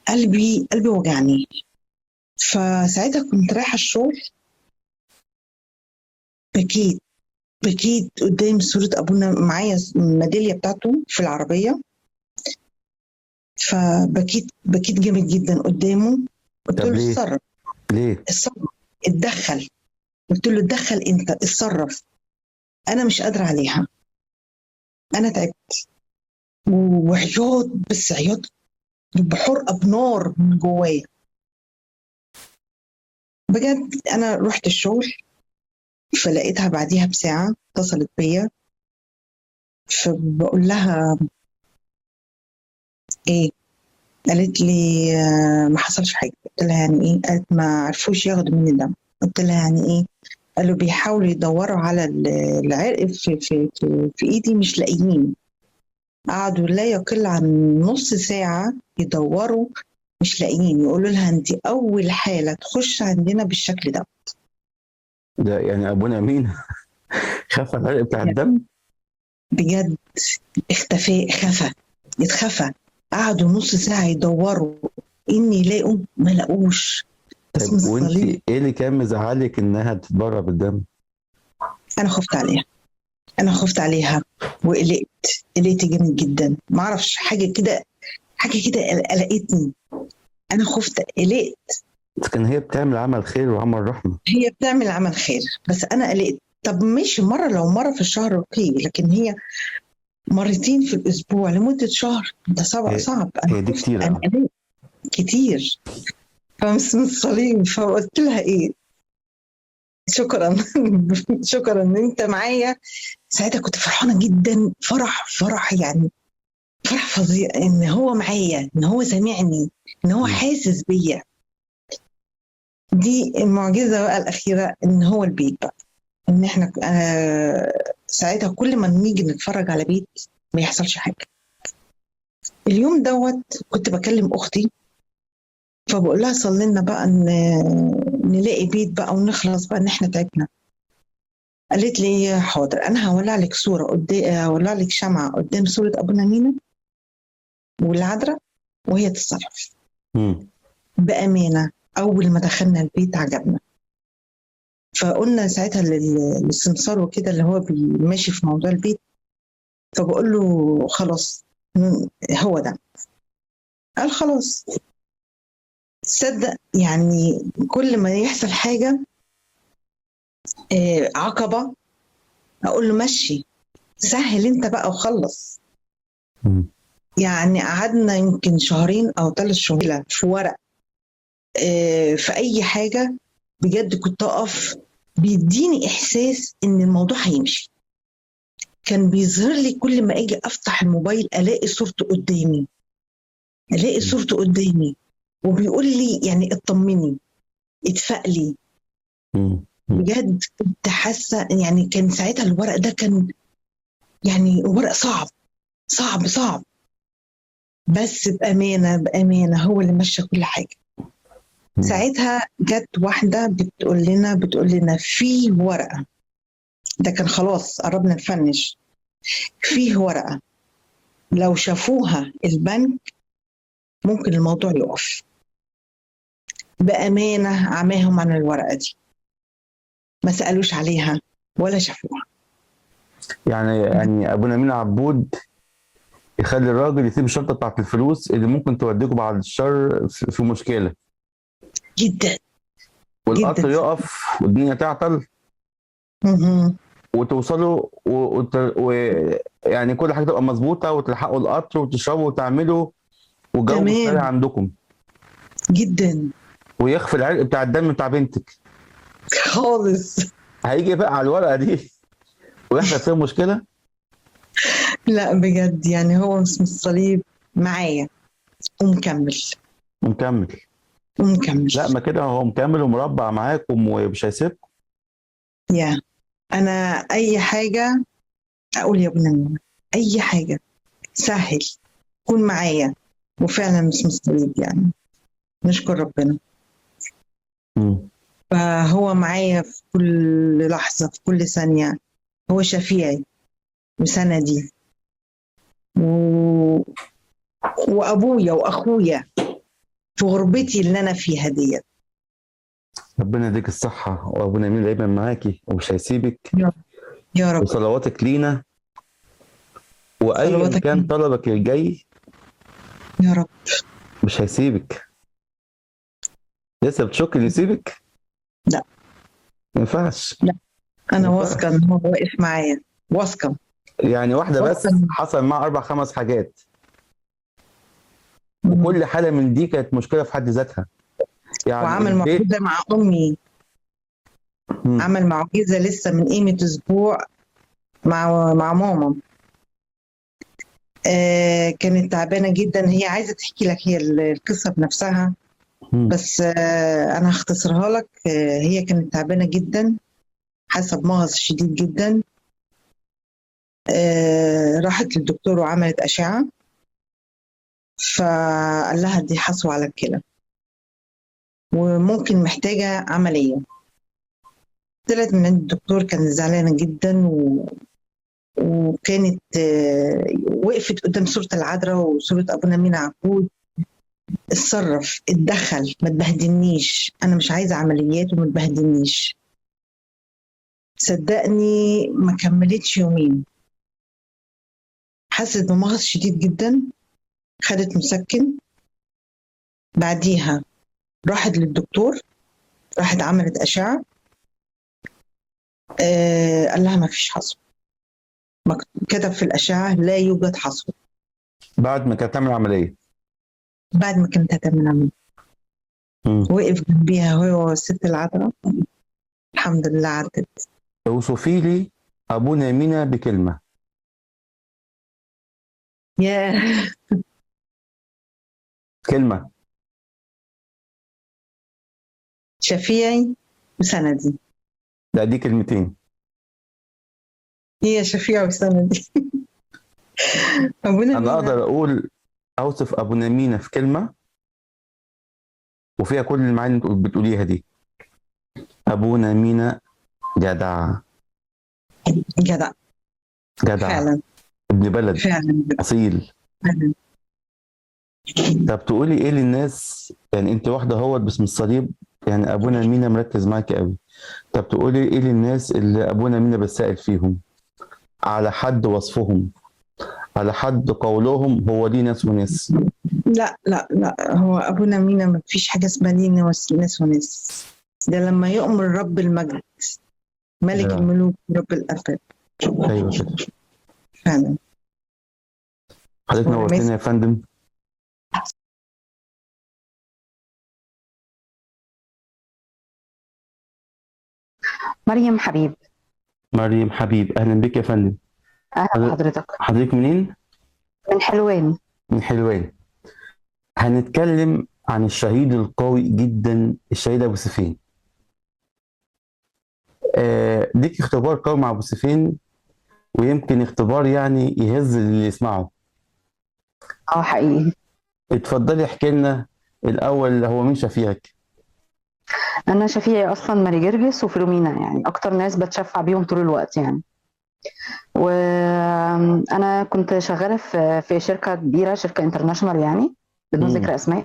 قلبي وجعني. فساعتها كنت رايحة الشغل، بكيت قدام صورة أبونا، معايا الميدالية بتاعته في العربية. فبكيت بكيت جامد جدا قدامه. قلت له اتصرف. ليه؟ اتصرف، اتدخل. قلت له اتدخل انت، اتصرف، انا مش قادرة عليها، انا تعبت. وعياط، بس عياط بحرقة بنار من جوايا بجد. انا رحت الشغل، فلقيتها بعديها بساعة اتصلت بيا. فبقول لها ايه؟ قالت لي ما حصلش حاجة. قلت لها يعني ايه؟ قالت ما عرفوش ياخدوا مني دم. قلت لها يعني ايه؟ قالوا بيحاولوا يدوروا على العرق في في في, في ايدي مش لاقيين. قعدوا لا يقل عن نص ساعة يدوروا مش لاقيين. يقولوا لها انت اول حالة تخش عندنا بالشكل ده. ده يعني ابونا مين خفى العرق بتاع الدم بجد. اختفى، خفى، اتخفى. قعدوا نص ساعة يدوروا ان يلاقوا، ما لقوش. طيب وانت ايه اللي كان مزعلك انها تتبرع بالدم؟ انا خفت عليها، انا خفت عليها وقلقت، قلقت جامد جدا. ما اعرفش، حاجة كده، حاجة كده قلقتني. انا خفت، قلقت. بس كان هي بتعمل عمل خير وعمل رحمه. هي بتعمل عمل خير، بس انا قلقت. طب ماشي مرة، لو مرة في الشهر okay، لكن هي مرتين في الاسبوع لمدة شهر، ده صعب. صعب. هي دي كتير. انا قلقت كتير. فمس الصليب. فقلت لها ايه، شكرا شكرا ان انت معايا. ساعتها كنت فرحانة جدا، فرح فرح يعني فرح فظيع ان هو معايا، ان هو سامعني، ان هو حاسس بيا. دي المعجزة بقى الاخيرة، ان هو البيت بقى، ان احنا ساعتها كل ما نيجي نتفرج على بيت ما يحصلش حاجة. اليوم دوت كنت بكلم اختي، فبقول لها صلي لنا بقى ان نلاقي بيت بقى ونخلص بقى، ان احنا تعبنا. قالت لي حاضر، انا هولع لك صوره قدام، هولع لك شمعة قدام صوره ابونا مينا والعذراء وهي تتصرف. بامانه اول ما دخلنا البيت عجبنا. فقلنا ساعتها للسمسار وكده اللي هو ماشي في موضوع البيت، فبقول له خلاص هو ده. قال خلاص. تصدق يعني كل ما يحصل حاجة عقبة أقول له مشي، سهل أنت بقى وخلص. يعني قعدنا يمكن شهرين أو 3 شهور في ورق، في أي حاجة. بجد كنت أقف بيديني إحساس إن الموضوع هيمشي. كان بيظهر لي كل ما أجي أفتح الموبايل ألاقي صورته قدامي، ألاقي صورته قدامي، وبيقول لي يعني اطمني، اتفقلي. بجد كنت حاسه يعني، كان ساعتها الورق ده كان يعني ورق صعب صعب صعب، بس بامانه بامانه هو اللي مشى كل حاجة. ساعتها جت واحدة بتقول لنا في ورقة، ده كان خلاص قربنا نفنش، فيه ورقة لو شافوها البنك ممكن الموضوع يقف. بأمانة عماهم عن الورقة دي، ما سألوش عليها ولا شافوها. يعني أبونا مينا عبود يخلي الراجل يسيب الشنطة بتاعت الفلوس اللي ممكن توديكوا بعد الشر في مشكلة جدا، والقطر يقف والدنيا تعطل وتوصلوا يعني كل حاجة تبقى مظبوطة، وتلحقوا القطر وتشربوا وتعملوا، والجو سريع عندكم جدا، ويخفي العرق بتاع الدم بتاع بنتك خالص. هيجي بقى على الورقة دي ويحصل فيها مشكلة. لا بجد يعني هو اسم الصليب معايا ومكمل ومكمل ومكمل. لا ما كده هو مكمل ومربع معاكم ومش هيسيبكم. يا انا اي حاجة اقول يا ابن الماما، اي حاجة سهل كون معايا. وفعلا مش مستويد يعني، نشكر ربنا. فهو معايا في كل لحظة، في كل ثانية. هو شفيعي وسندي وأبويا وأخويا في غربتي اللي أنا فيها ديت. ربنا يديك الصحة، وأبونا مين دايما معاكي ومش هيسيبك يا رب. وصلواتك لينا، وأيا كان طلبك الجاي يا رب مش هيسيبك. لسه بتشك اللي يسيبك؟ لا ما ينفعش. لا انا واثقة ان هو واقف معايا، واثقة. يعني واحدة بس حصل معاها 4 5 حاجات، وكل حاله من دي كانت مشكلة في حد ذاتها. يعني وعمل معجزه مع امي. عمل معجزه لسه من قيمة اسبوع مع ماما. كانت تعبانة جدا، هي عايزه تحكي لك هي القصة بنفسها، بس انا هختصرها لك. هي كانت تعبانة جدا، حاسه بمغص شديد جدا. راحت للدكتور وعملت اشعه، فقال لها دي حصوه على الكلى وممكن محتاجه عملية. طلعت من عند الدكتور كانت زعلانة جدا، وكانت وقفت قدام صورة العذراء وصورة أبونا مينا عبود. اتصرف، اتدخل، ما تبهدلنيش، أنا مش عايزة عمليات وما تبهدلنيش. صدقني ما كملتش يومين، حست بمغص شديد جدا، خدت مسكن، بعديها راحت للدكتور، راحت عملت أشعة، قال لها ما فيش حصوة، كتب في الأشعة لا يوجد حصوة. بعد ما كانت تعمل عملية، بعد ما كانت هتعمل عملية. وقف جنبيها هو والست العذراء، الحمد لله عدت. اوصفي لي أبونا مينا بكلمة. ياه، كلمة. شفيعي وسندي. لا دي كلمتين. هي شفيعي وسندي. أبونا أنا أقدر أقول أوصف أبونا مينا في كلمة وفيها كل المعاني اللي بتقوليها دي. أبونا مينا جدع. جدع. جدع فعلا، ابن بلد فعلا، أصيل. فعلا. طب تقولي إيه للناس؟ يعني أنت واحدة اهوت باسم الصليب، يعني أبونا مينا مركز معاك قوي. طب تقولي إيه للناس اللي أبونا مينا بتسائل فيهم على حد وصفهم، على حد قولهم هو ليه ناس وناس؟ لا لا لا، هو أبونا مينا ما فيش حاجة اسمها ليه ناس وناس. ده لما يؤمر رب المجد ملك الملوك رب الأرباب. أيوة كده فعلا. حضرتك نورتنا يا فندم. مريم حبيب. مريم حبيب، أهلا بك يا فندم. أهلا بحضرتك. حضرتك منين؟ من حلوان. من حلوان. هنتكلم عن الشهيد القوي جدا، الشهيد أبو سيفين. ليك اختبار قوي مع أبو سيفين، ويمكن اختبار يعني يهز اللي يسمعه. حقيقي. اتفضلي احكي لنا الأول، هو مين شفيعك؟ أنا شفيعي أصلا ماري جرجس وفيلومينا، يعني أكتر ناس بتشفع بيهم طول الوقت يعني. وأنا كنت شغالة في شركة كبيرة، شركة international يعني بدون ذكر أسماء،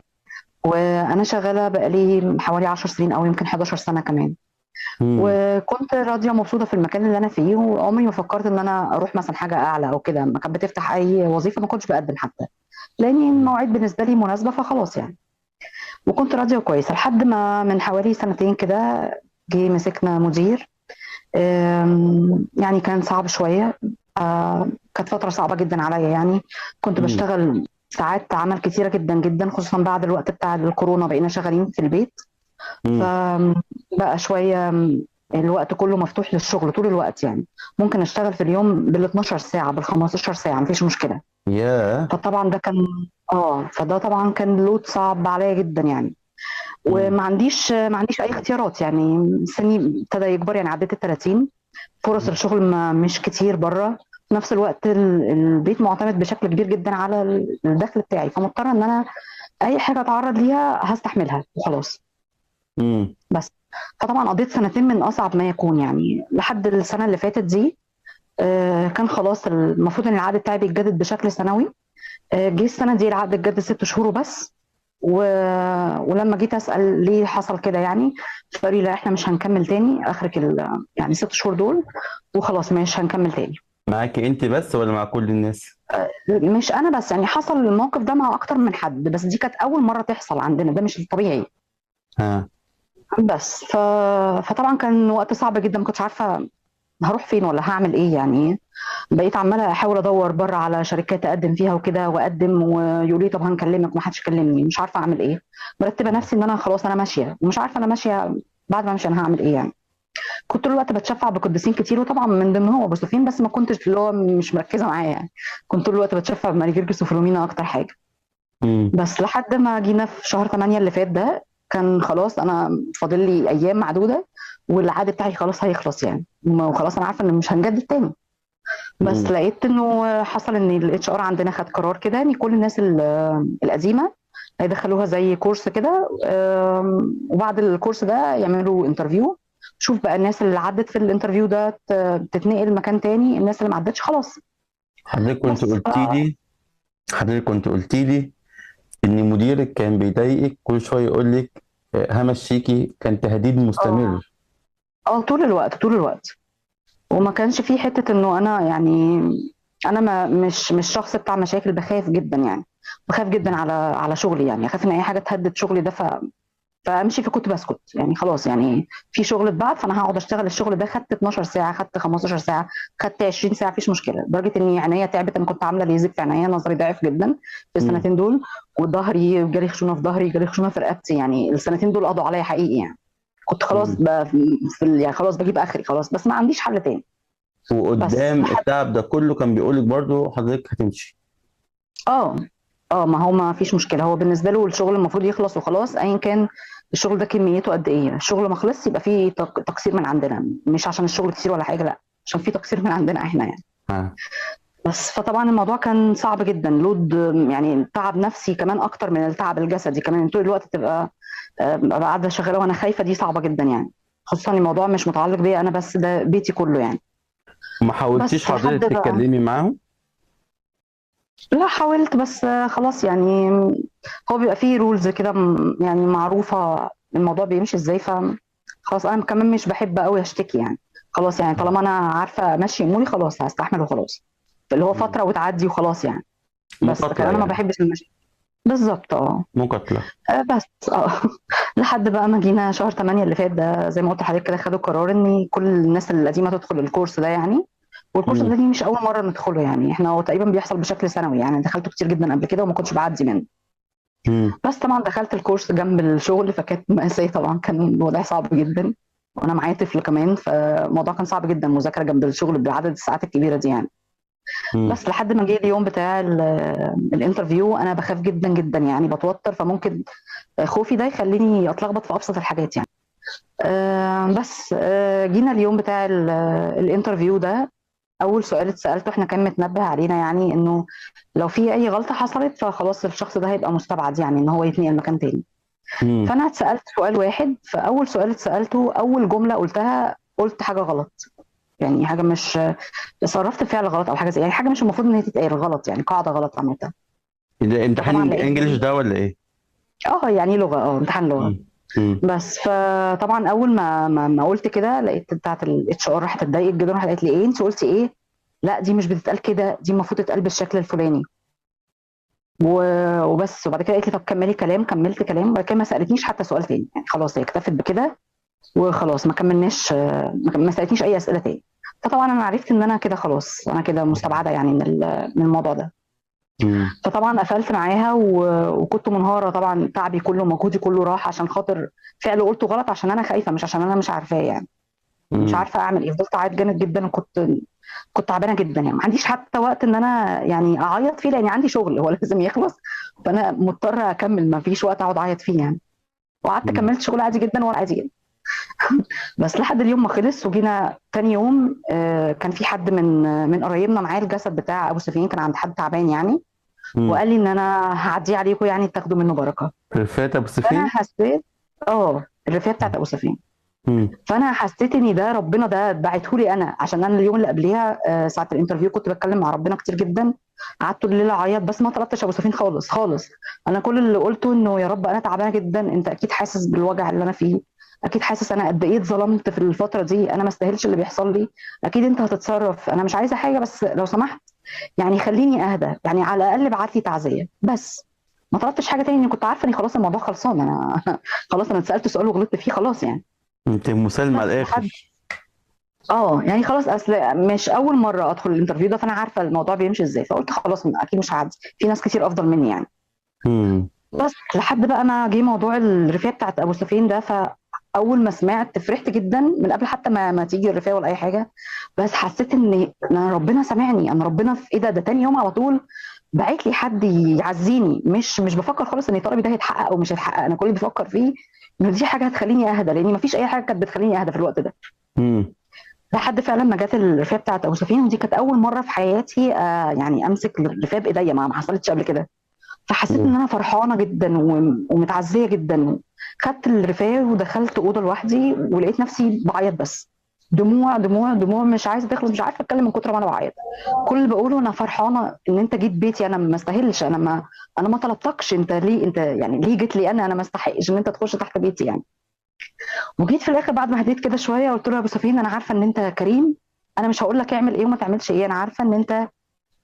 وأنا شغالة بقالي حوالي 10 سنين أو يمكن 11 سنة كمان. وكنت راضية ومبسوطة في المكان اللي أنا فيه، وعمري ما فكرت إن أنا أروح مثلا حاجة أعلى أو كده. ما كانت بتفتح أي وظيفة ما كنتش بقدم حتى، لأن المواعيد بالنسبة لي مناسبة فخلاص يعني. وكنت راضية وكويسة لحد ما من حوالي سنتين كده جه مسكنا مدير، يعني كان صعب شوية. كانت فترة صعبة جدا عليا يعني. كنت بشتغل ساعات عمل كتيرة جدا جدا، خصوصا بعد الوقت بتاع الكورونا بقينا شغالين في البيت. فبقى شوية الوقت كله مفتوح للشغل طول الوقت يعني. ممكن اشتغل في اليوم بال 12 ساعة بال 15 ساعة مفيش مشكلة. فطبعا ده كان فده طبعا كان لود صعب عليا جدا يعني. وما عنديش ما عنديش اي اختيارات يعني. سني ابتدى يكبر يعني، عديت ال 30، فرص الشغل ما مش كتير بره. في نفس الوقت البيت معتمد بشكل كبير جدا على الدخل بتاعي، فمضطره ان انا اي حاجة اتعرض ليها هستحملها وخلاص. بس فطبعا قضيت سنتين من اصعب ما يكون يعني، لحد السنة اللي فاتت دي. كان خلاص المفروض ان العقد بتاعي بيتجدد بشكل سنوي. جه السنة دي العقد اتجدد 6 شهور وبس. ولما جيت اسال ليه حصل كده يعني، فقالوا لي لا احنا مش هنكمل تاني، اخرك يعني 6 شهور دول وخلاص مش هنكمل تاني. معاكي انت بس ولا مع كل الناس؟ مش انا بس يعني، حصل الموقف ده مع اكتر من حد، بس دي كانت اول مرة تحصل عندنا، ده مش الطبيعي. بس فطبعا كان وقت صعب جدا، ما كنتش عارفه هروح فين ولا هعمل ايه يعني. بقيت عماله احاول ادور بره على شركات اقدم فيها وكده، واقدم ويقولوا لي طب هنكلمك، وما حدش كلمني، مش عارفه اعمل ايه. مرتبه نفسي ان انا خلاص انا ماشية، ومش عارفه انا ماشية بعد ما امشي انا هعمل ايه يعني. كنت طول الوقت بتشفع بقديسين كتير، وطبعا من ضمنهم ابو سفين، بس ما كنتش اللي هو مش مركزه معاه يعني. كنت طول الوقت بتشفع بماري جرجس وفلومينا اكتر حاجة. بس لحد ما جينا في شهر 8 اللي فات ده، كان خلاص انا فاضل لي ايام معدودة والعقد بتاعي خلاص هيخلص يعني، وخلاص انا عارفه ان مش هنجدد تاني. بس لقيت انه حصل ان ال HR عندنا خد قرار كده ان كل الناس القديمة هيدخلوها زي course كده، وبعد ال course ده يعملوا interview، شوف بقى الناس اللي عدت في ال interview ده تتنقل مكان تاني، الناس اللي ما عدتش خلاص. حضرتك كنت قلتي لي، حضرتك كنت قلتي لي ان مديرك كان بيضايقك كل شوية يقول لك همشيكي، كان تهديد مستمر. طول الوقت طول الوقت. وما كانش في حتة انه انا يعني انا ما مش شخص بتاع مشاكل، بخاف جدا يعني، بخاف جدا على شغلي يعني، اخاف ان اي حاجة تهدد شغلي ده فامشي، فكنت بسكت يعني، خلاص يعني في شغل اتبعت فانا هقعد اشتغل الشغل ده. خدت 12 ساعة، خدت 15 ساعة، خدت 20 ساعة، مفيش مشكلة. لدرجة ان عينيا تعبت، انا كنت عامله ليزك في عينيا، نظري ضعف جدا في السنتين دول، وظهري جالي خشونة في ظهري، جالي خشونة في رقبتي، يعني السنتين دول قضوا عليا حقيقي يعني. كنت خلاص يعني خلاص بجيب اخري خلاص، بس ما عنديش حل تاني. وقدام التعب ده كله كان بيقول لك برضه حضرتك هتمشي؟ ما هو ما فيش مشكلة، هو بالنسبة له الشغل المفروض يخلص وخلاص، ايا كان الشغل ده كميته قد ايه. الشغل ما خلص يبقى فيه تقصير من عندنا، مش عشان الشغل كتير ولا حاجة، لا عشان فيه تقصير من عندنا احنا يعني. بس فطبعا الموضوع كان صعب جدا، لود يعني تعب نفسي كمان اكتر من التعب الجسدي كمان. طول الوقت تبقى قاعدة شغالة وانا خايفة، دي صعبة جدا يعني، خصوصا الموضوع مش متعلق بيا انا بس، ده بيتي كله يعني. ما حاولتيش حضرتك تتكلمي معاهم؟ لا حاولت، بس خلاص يعني هو بيبقى فيه rules كده يعني معروفة الموضوع بيمشي ازاي، فخلاص انا كمان مش بحب قوي اشتكي يعني، خلاص يعني طالما انا عارفة امشي اموري خلاص هستحمل وخلاص، اللي هو فترة وتعدي وخلاص يعني. بس كمان انا ما بحبش المشاكل بالظبط. مقاتلة بس لحد بقى ما جينا شهر 8 اللي فات ده، زي ما قلت لحضرتك كده، خدوا قرار ان كل الناس القديمة تدخل الكورس ده يعني. والكورس ده مش اول مرة ندخله يعني، احنا هو تقريبا بيحصل بشكل سنوي يعني، دخلته كتير جدا قبل كده وما كنتش بعدي منه. بس طبعا دخلت الكورس جنب الشغل، فكانت مأساة طبعا، كان الوضع صعب جدا، وانا معايا طفل كمان، فالموضوع كان صعب جدا، مذاكرة جنب الشغل بعدد الساعات الكبيرة دي يعني. بس لحد ما جه اليوم بتاع ال interview، انا بخاف جدا جدا يعني، بتوتر، فممكن خوفي ده يخليني اتلخبط في ابسط الحاجات يعني. بس جينا اليوم بتاع ال interview ده، اول سؤال اتسالته، احنا كان متنبه علينا يعني انه لو في اي غلطه حصلت فخلاص الشخص ده هيبقى مستبعد يعني، ان هو يتنقل مكان تاني. فانا اتسالت سؤال واحد، فاول سؤال اتسالته اول جملة قلتها، قلت حاجة غلط يعني، حاجة مش صرفت فعل غلط او حاجة زي يعني، حاجة مش المفروض ان هي تتقال غلط يعني، قاعدة غلط عملتها. ده امتحان English ده ولا ايه؟ يعني لغة، امتحان لغة. بس فطبعا اول ما قلت كده، لقيت بتاعه ال HR راحت اتضايقت جدا، راحت قالت لي ايه انت قلتي ايه؟ لا دي مش بتتقال كده، دي المفروض تتقال بالشكل الفلاني وبس. وبعد كده قالت لي طب كملي كلام، كملت كلام، وبعد كده ما سالتنيش حتى سؤال تاني يعني، خلاص هي اكتفت بكده وخلاص، ما كملناش، ما سالتنيش اي اسئلة تاني. فطبعا انا عرفت ان انا كده خلاص، انا كده مستبعده يعني من الموضوع ده. فطبعا قفلت معاها وكنت منهاره طبعا، تعبي كله ومجهودي كله راح عشان خاطر فعل قلته غلط، عشان انا خايفة، مش عشان انا مش عارفاه يعني، مش عارفه اعمل ايه. فضلت اعيط جامد جدا، وكنت تعبانة جدا يعني، ما عنديش حتى وقت ان انا يعني اعيط فيه، لان عندي شغل هو لازم يخلص، فانا مضطرة اكمل، ما فيش وقت اقعد اعيط فيه يعني. وقعدت كملت شغل عادي جدا ولا عادي جدا بس لحد اليوم ما خلص. وجينا تاني يوم، كان في حد من قرايبنا معاه الجسد بتاع ابو سفيان، كان عند حد تعبان يعني، وقال لي ان انا هعديه عليكم يعني تاخدوا منه بركة. رفاعة ابو سفيان؟ انا حسيت الرفاعة بتاعت ابو سفيان. فانا حسيت ان ده ربنا ده بعته لي انا، عشان انا اليوم اللي قبليها ساعة ال interview كنت بتكلم مع ربنا كتير جدا، قعدت طول الليل اعيط، بس ما طلبتش ابو سفيان خالص خالص. انا كل اللي قلته انه يا رب انا تعبانة جدا، انت اكيد حاسس بالوجع اللي انا فيه، اكيد حاسس انا قد ايه اتظلمت في الفترة دي، انا ما استاهلش اللي بيحصل لي، اكيد انت هتتصرف، انا مش عايزه حاجة بس لو سمحت يعني خليني اهدى، يعني على الاقل ابعت لي تعزية بس. ما طلبتش حاجة تاني، كنت عارفه اني خلاص الموضوع خلصان، انا خلاص انا اتسالت سؤال وغلطت فيه خلاص يعني. انت مسالمه على الاخر. يعني خلاص، اصل مش اول مرة ادخل ال interview ده، فانا عارفه الموضوع بيمشي ازاي، فقلت خلاص اكيد مش هعدي، في ناس كتير افضل مني يعني. بس لحد بقى ما جه موضوع الرفاعة بتاعت ابو سفيان ده، فاول ما سمعت فرحت جدا من قبل حتى ما تيجي الرفاعة ولا اي حاجة، بس حسيت ان انا ربنا سامعني، انا ربنا في ايه ده تاني يوم على طول بعت لي حد يعزيني، مش بفكر خالص ان طلبي ده هيتحقق او مش هيتحقق، انا كل اللي بفكر فيه انه دي حاجة هتخليني اهدى، لان مفيش اي حاجة كانت بتخليني اهدى في الوقت ده. لحد فعلا ما جت الرفاعة بتاعت ابو سفيان، ودي كانت اول مرة في حياتي يعني امسك الرفاعة بايديا، ما حصلتش قبل كده. فحسيت ان انا فرحانة جدا ومتعزيه جدا، خدت الرفاه ودخلت اوضة لوحدي، ولقيت نفسي بعيط بس، دموع دموع دموع مش عايزه تخلص، مش عارفه اتكلم من كتر ما انا بعيط. كل اللي بقوله انا فرحانة ان انت جيت بيتي، انا ما استاهلش، انا ما طلبتكش، انت ليه، انت يعني ليه جيت لي انا ما استحقش ان انت تخش تحت بيتي يعني. وجيت في الاخر بعد ما هديت كده شوية قلت له يا ابو سفين انا عارفه ان انت كريم، انا مش هقول لك اعمل ايه وما تعملش ايه، انا عارفه ان انت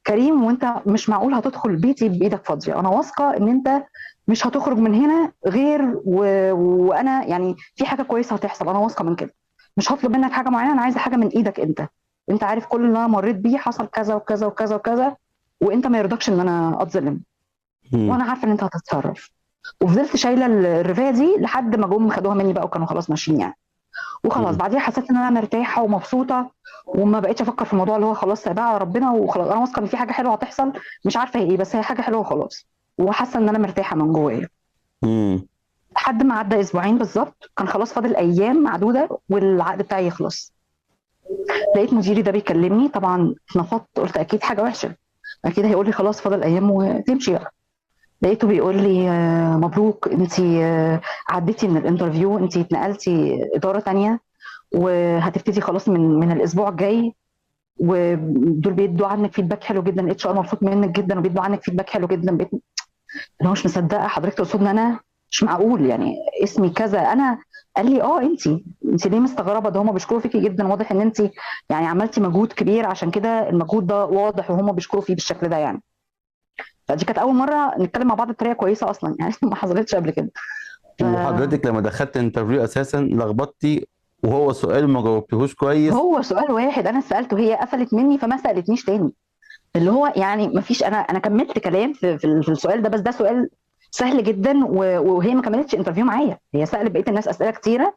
كريم وانت مش معقول هتدخل بيتي بايدك فاضية، انا واثقة ان انت مش هتخرج من هنا غير وانا يعني في حاجة كويسة هتحصل، انا واثقة من كده، مش هطلب منك حاجة معينة، انا عايزه حاجة من ايدك انت، انت عارف كل اللي انا مريت بيه، حصل كذا وكذا وكذا وكذا، وانت ما يرضكش ان انا اتظلم، وانا عارفه ان انت هتتصرف. وفضلت شايله الرفايه دي لحد ما جم خدوها مني بقى وكانوا خلاص ماشيين يعني. وخلاص بعديها حسيت ان انا مرتاحة ومبسوطة، وما بقتش افكر في الموضوع اللي هو خلاص سايبها على ربنا وخلاص، انا واثقة ان في حاجة حلوة هتحصل، مش عارفه هي ايه بس هي حاجة حلوة وخلاص، وحاسه ان انا مرتاحة من جوايا. لحد ما عدى اسبوعين بالظبط، كان خلاص فاضل ايام معدودة والعقد بتاعي يخلص. لقيت مديري ده بيكلمني، طبعا اتنفضت، قلت اكيد حاجة وحشة، اكيد هيقول لي خلاص فاضل ايام وتمشي بقى. لقيته بيقول لي مبروك، انت عديتي من ال interview، انت اتنقلتي ادارة تانية وهتبتدي خلاص من الاسبوع الجاي، ودول بيدوا عنك feedback حلو جدا، HR مبسوط منك جدا وبيدوا عنك feedback حلو جدا. بقيت انا مش مصدقه، حضرتك تقصد ان انا؟ مش معقول يعني اسمي كذا انا؟ قال لي اه انت ليه مستغربه؟ ده هم بيشكروا فيكي جدا، واضح ان انت يعني عملتي مجهود كبير، عشان كده المجهود ده واضح وهم بيشكروا فيه بالشكل ده يعني. فدي كانت اول مرة نتكلم مع بعض بطريقة كويسة اصلا يعني، ما حصلتش قبل كده. وحضرتك لما دخلت interview اساسا لخبطتي، وهو سؤال ما جاوبتهوش كويس، هو سؤال واحد انا سالته، هي قفلت مني فما سالتنيش تاني، اللي هو يعني ما فيش، انا كملت كلام في السؤال ده، بس ده سؤال سهل جدا، وهي ما كملتش interview معايا، هي سالت بقية الناس اسئلة كتيرة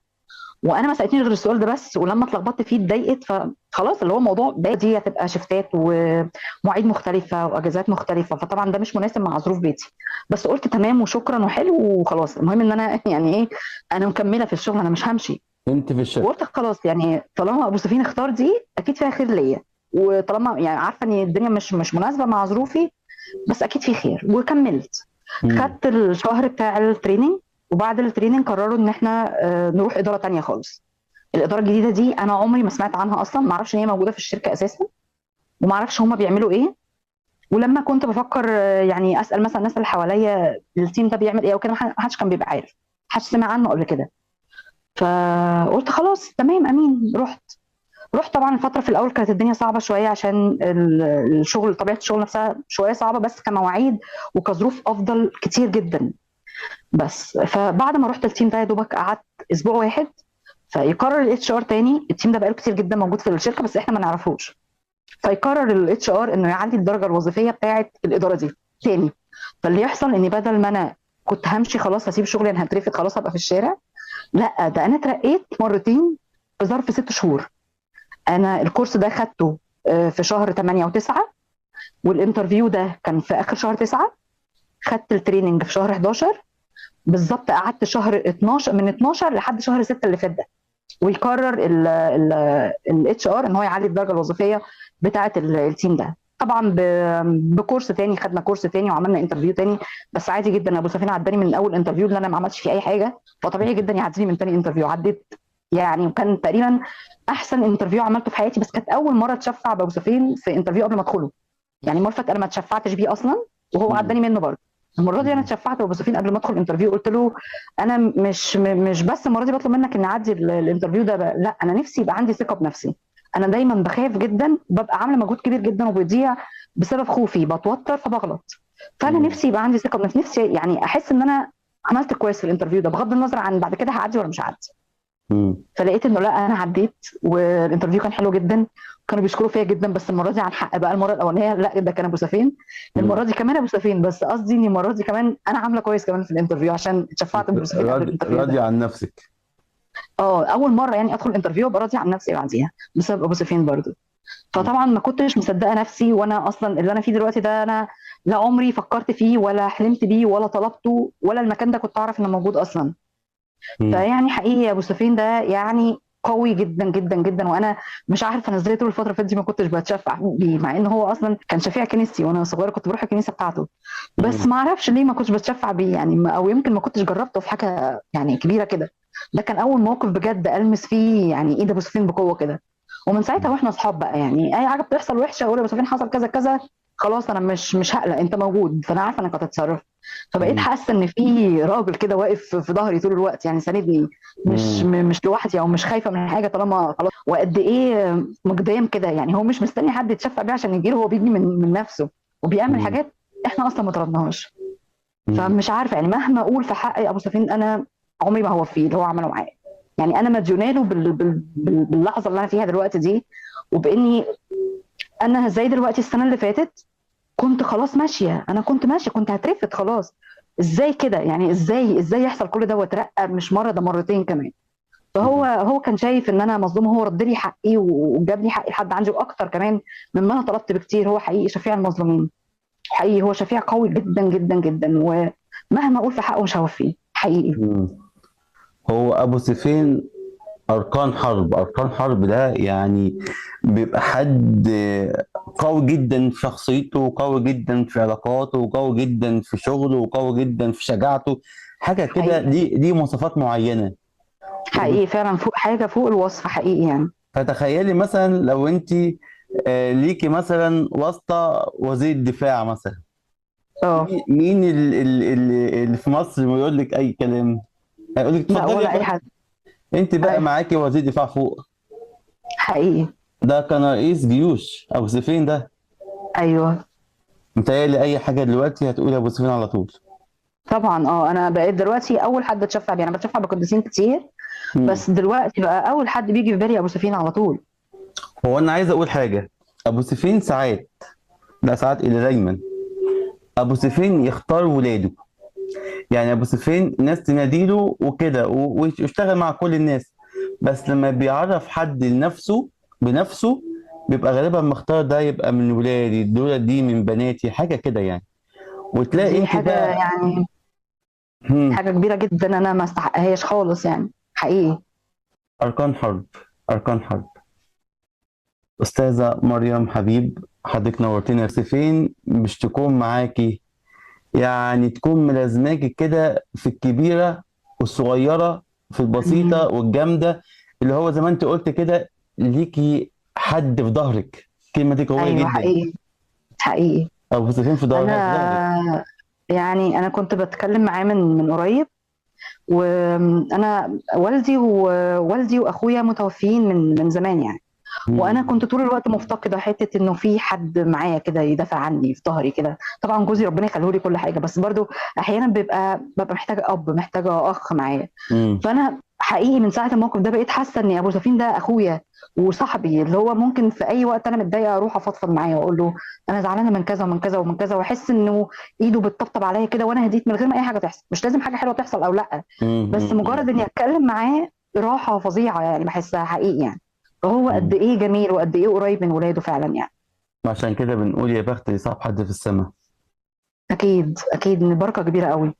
وانا ما سالتنيش غير السؤال ده بس، ولما اتلخبطت فيه اتضايقت، فخلاص اللي هو موضوع دي هتبقى شفتات ومواعيد مختلفة واجازات مختلفة، فطبعا ده مش مناسب مع ظروف بيتي. بس قلت تمام وشكرا وحلو وخلاص، المهم ان انا يعني ايه، انا مكملة في الشغل، انا مش همشي، انت في الشغل. وقلت خلاص يعني طالما ابو سفين اختار دي اكيد فيها خير ليا، وطالما يعني عارفه ان الدنيا مش مناسبة مع ظروفي، بس اكيد في خير، وكملت. خدت الشهر بتاع ال training، وبعد ال training قرروا ان احنا نروح ادارة تانية خالص. الادارة الجديدة دي انا عمري ما سمعت عنها اصلا، ما اعرفش ان هي موجودة في الشركة اساسا، وما اعرفش هما بيعملوا ايه. ولما كنت بفكر يعني اسال مثلا الناس اللي حواليا ال team ده بيعمل ايه او كده، ما حدش كان بيبقى عارف، ما حدش سمع عنه قبل كده. فقلت خلاص تمام امين. رحت طبعا الفترة في الاول كانت الدنيا صعبة شوية عشان الشغل، طبيعة الشغل نفسها شوية صعبة، بس كمواعيد وكظروف افضل كتير جدا. بس فبعد ما رحت ال team ده يا دوبك قعدت اسبوع واحد، فيقرر ال HR تاني، ال team ده بقاله كتير جدا موجود في الشركة بس احنا ما نعرفوش، فيقرر ال HR انه يعلي الدرجة الوظيفية بتاعه الادارة دي تاني. فاللي يحصل اني بدل ما انا كنت همشي خلاص هسيب شغلي، انا هترفد خلاص هبقى في الشارع، لا ده انا اترقيت مرتين في ظرف 6 شهور. انا الكورس ده خدته في شهر 8 و9، وال interview ده كان في اخر شهر 9، خدت ال training في شهر 11 بالظبط، قعدت شهر 12، من 12 لحد شهر 6 اللي فات ده. ويقرر ال HR ان هو يعلي الدرجة الوظيفية بتاعه ال team ده، طبعا بكورس تاني، خدنا كورس تاني وعملنا interview تاني، بس عادي جدا ابو سفينة عداني من اول interview اللي انا ما عملتش فيه اي حاجة، فطبيعي جدا يعديني من تاني interview. عديت يعني، وكان تقريبا احسن interview عملته في حياتي، بس كانت اول مرة اتشفع بابو سفين في interview قبل ما ادخله. يعني مرفت انا ما اتشفعتش بيه اصلا وهو عداني منه برضه. المرة دي انا اتشفعت بابو سفين قبل ما ادخل interview، قلت له انا مش بس المرة دي بطلب منك ان اعدي ال interview ده، لا انا نفسي يبقى عندي ثقة بنفسي. انا دايما بخاف جدا، ببقى عامله مجهود كبير جدا وبيضيع بسبب خوفي، بتوتر فبغلط. فانا نفسي يبقى عندي ثقة بنفسي، نفسي يعني احس ان انا عملت كويس في ال interview ده بغض النظر عن بعد كده هعدي ولا مش هعدي. فلقيت انه لا انا عديت، وال interview كان حلو جدا، كانوا بيشكروا فيا جدا، بس المرة دي عن حق بقى. المرة الاولانية لا ده كان ابو سفين، المرة دي كمان ابو سفين، بس قصدي ان المرة دي كمان انا عامله كويس كمان في ال interview عشان اتشفعت بابو سفين. راضية عن نفسك؟ اول مرة يعني ادخل interview ابقى راضية عن نفسي بعديها بسبب ابو سفين برضو. فطبعا ما كنتش مصدقه نفسي، وانا اصلا اللي انا فيه دلوقتي ده انا لا عمري فكرت فيه ولا حلمت بيه ولا طلبته، ولا المكان ده كنت اعرف انه موجود اصلا. فيعني حقيقي يا ابو سفين ده يعني قوي جدا جدا جدا. وانا مش عارفه انا ازاي طول الفترة اللي فاتت دي ما كنتش بتشفع بيه، مع ان هو اصلا كان شفيع كنيستي وانا صغيرة كنت بروح الكنيسة بتاعته، بس ما اعرفش ليه ما كنتش بتشفع بيه يعني، او يمكن ما كنتش جربته في حاجة يعني كبيرة كده. ده كان اول موقف بجد المس فيه يعني ايد ابو سفين بقوة كده، ومن ساعتها واحنا اصحاب بقى. يعني اي حاجة بتحصل وحشة اقول ابو سفين حصل كذا كذا، خلاص انا مش هقلق، انت موجود، فانا عارفه انك هتتصرف. فبقيت حاسه ان في راجل كده واقف في ظهري طول الوقت يعني ساندني، مش لوحدي او مش خايفة من حاجة طالما خلاص. وقد ايه مقدام كده يعني، هو مش مستني حد يتشفع بيه عشان يجيله، هو بيجي من نفسه وبيعمل حاجات احنا اصلا ما طلبناهاش. فمش عارفه يعني مهما اقول في حق ابو سفين انا عمري ما هو فيه اللي هو عمله معايا. يعني انا مديونه له باللحظة اللي انا فيها دلوقتي دي، وباني انا زي دلوقتي السنة اللي فاتت كنت خلاص ماشية، انا كنت ماشية، كنت هترفد خلاص. ازاي كده يعني، ازاي يحصل كل ده واترقى مش مرة ده مرتين كمان. فهو كان شايف ان انا مظلومة، هو رد لي حقي وجاب لي حقي لحد عندي واكتر كمان مما انا طلبت بكتير. هو حقيقي شفيع المظلومين، حقيقي هو شفيع قوي جدا جدا جدا، ومهما اقول في حقه مش هوفيه حقيقي. هو ابو سيفين اركان حرب، اركان حرب ده يعني بيبقى حد قوي جدا في شخصيته، وقوي جدا في علاقاته، وقوي جدا في شغله، وقوي جدا في شجاعته، حاجة كده دي مواصفات معينة حقيقي فعلا، فوق حاجة فوق الوصف حقيقي يعني. فتخيلي مثلا لو انت ليكي مثلا واسطه وزير الدفاع مثلا، مين اللي في مصر ما يقول لك اي كلام؟ هيقول لك اتفضلي ولا اي حد. انت بقى معاكي وزير دفاع فوق حقيقي، ده كان رئيس جيوش ابو سيفين ده. ايوه متهيألي اي حاجة دلوقتي هتقول ابو سيفين على طول طبعا. انا بقيت دلوقتي اول حد اتشفع بيه، انا بتشفع بقديسين كتير بس دلوقتي بقى اول حد بيجي في بالي ابو سيفين على طول. هو انا عايز اقول حاجة، ابو سيفين ساعات، لا ساعات اللي دايما ابو سيفين يختار ولاده. يعني ابو سيفين ناس تناديله وكده ويشتغل مع كل الناس، بس لما بيعرف حد لنفسه بنفسه بيبقى غالبا مختار ده يبقى من ولادي، دول دي من بناتي، حاجة كده يعني. وتلاقي انت حاجة بقى يعني حاجة كبيرة جدا انا ما استحقهاش خالص يعني حقيقي. اركان حرب، اركان حرب. استاذه مريم حبيب، حضرتك نورتينا. يا سيفين مش تكون معاكي يعني، تكون ملازماكي كده في الكبيرة والصغيرة، في البسيطة والجامده، اللي هو زي ما انت قلت كده ليكي حد في ظهرك. الكلمة دي قوية أيوة جدا. حقيقي حقيقي. ابو سيفين في ظهرك. انا يعني انا كنت بتكلم معاه من قريب، وانا والدي واخويا متوفيين من زمان يعني. وانا كنت طول الوقت مفتقده حتة انه في حد معايا كده يدافع عني في ظهري كده. طبعا جوزي ربنا يخليه لي كل حاجة، بس برضو احيانا ببقى محتاجه اب، محتاجه اخ معايا. فانا حقيقي من ساعة الموقف ده بقيت حاسه ان ابو سفين ده اخويا وصاحبي، اللي هو ممكن في اي وقت انا متضايقة اروح افضفض معاه واقول له انا زعلانة من كذا ومن كذا ومن كذا، واحس انه ايده بتطبطب عليا كده وانا هديت من غير ما اي حاجة تحصل. مش لازم حاجة حلوة تحصل او لا، بس مجرد اني اتكلم معاه راحة فظيعة يعني، بحسها حقيقي يعني. فهو قد ايه جميل وقد ايه قريب من ولاده فعلا يعني. عشان كده بنقول يا بخت اللي صاحب حد في السماء. اكيد اكيد، ان بركة كبيرة قوي.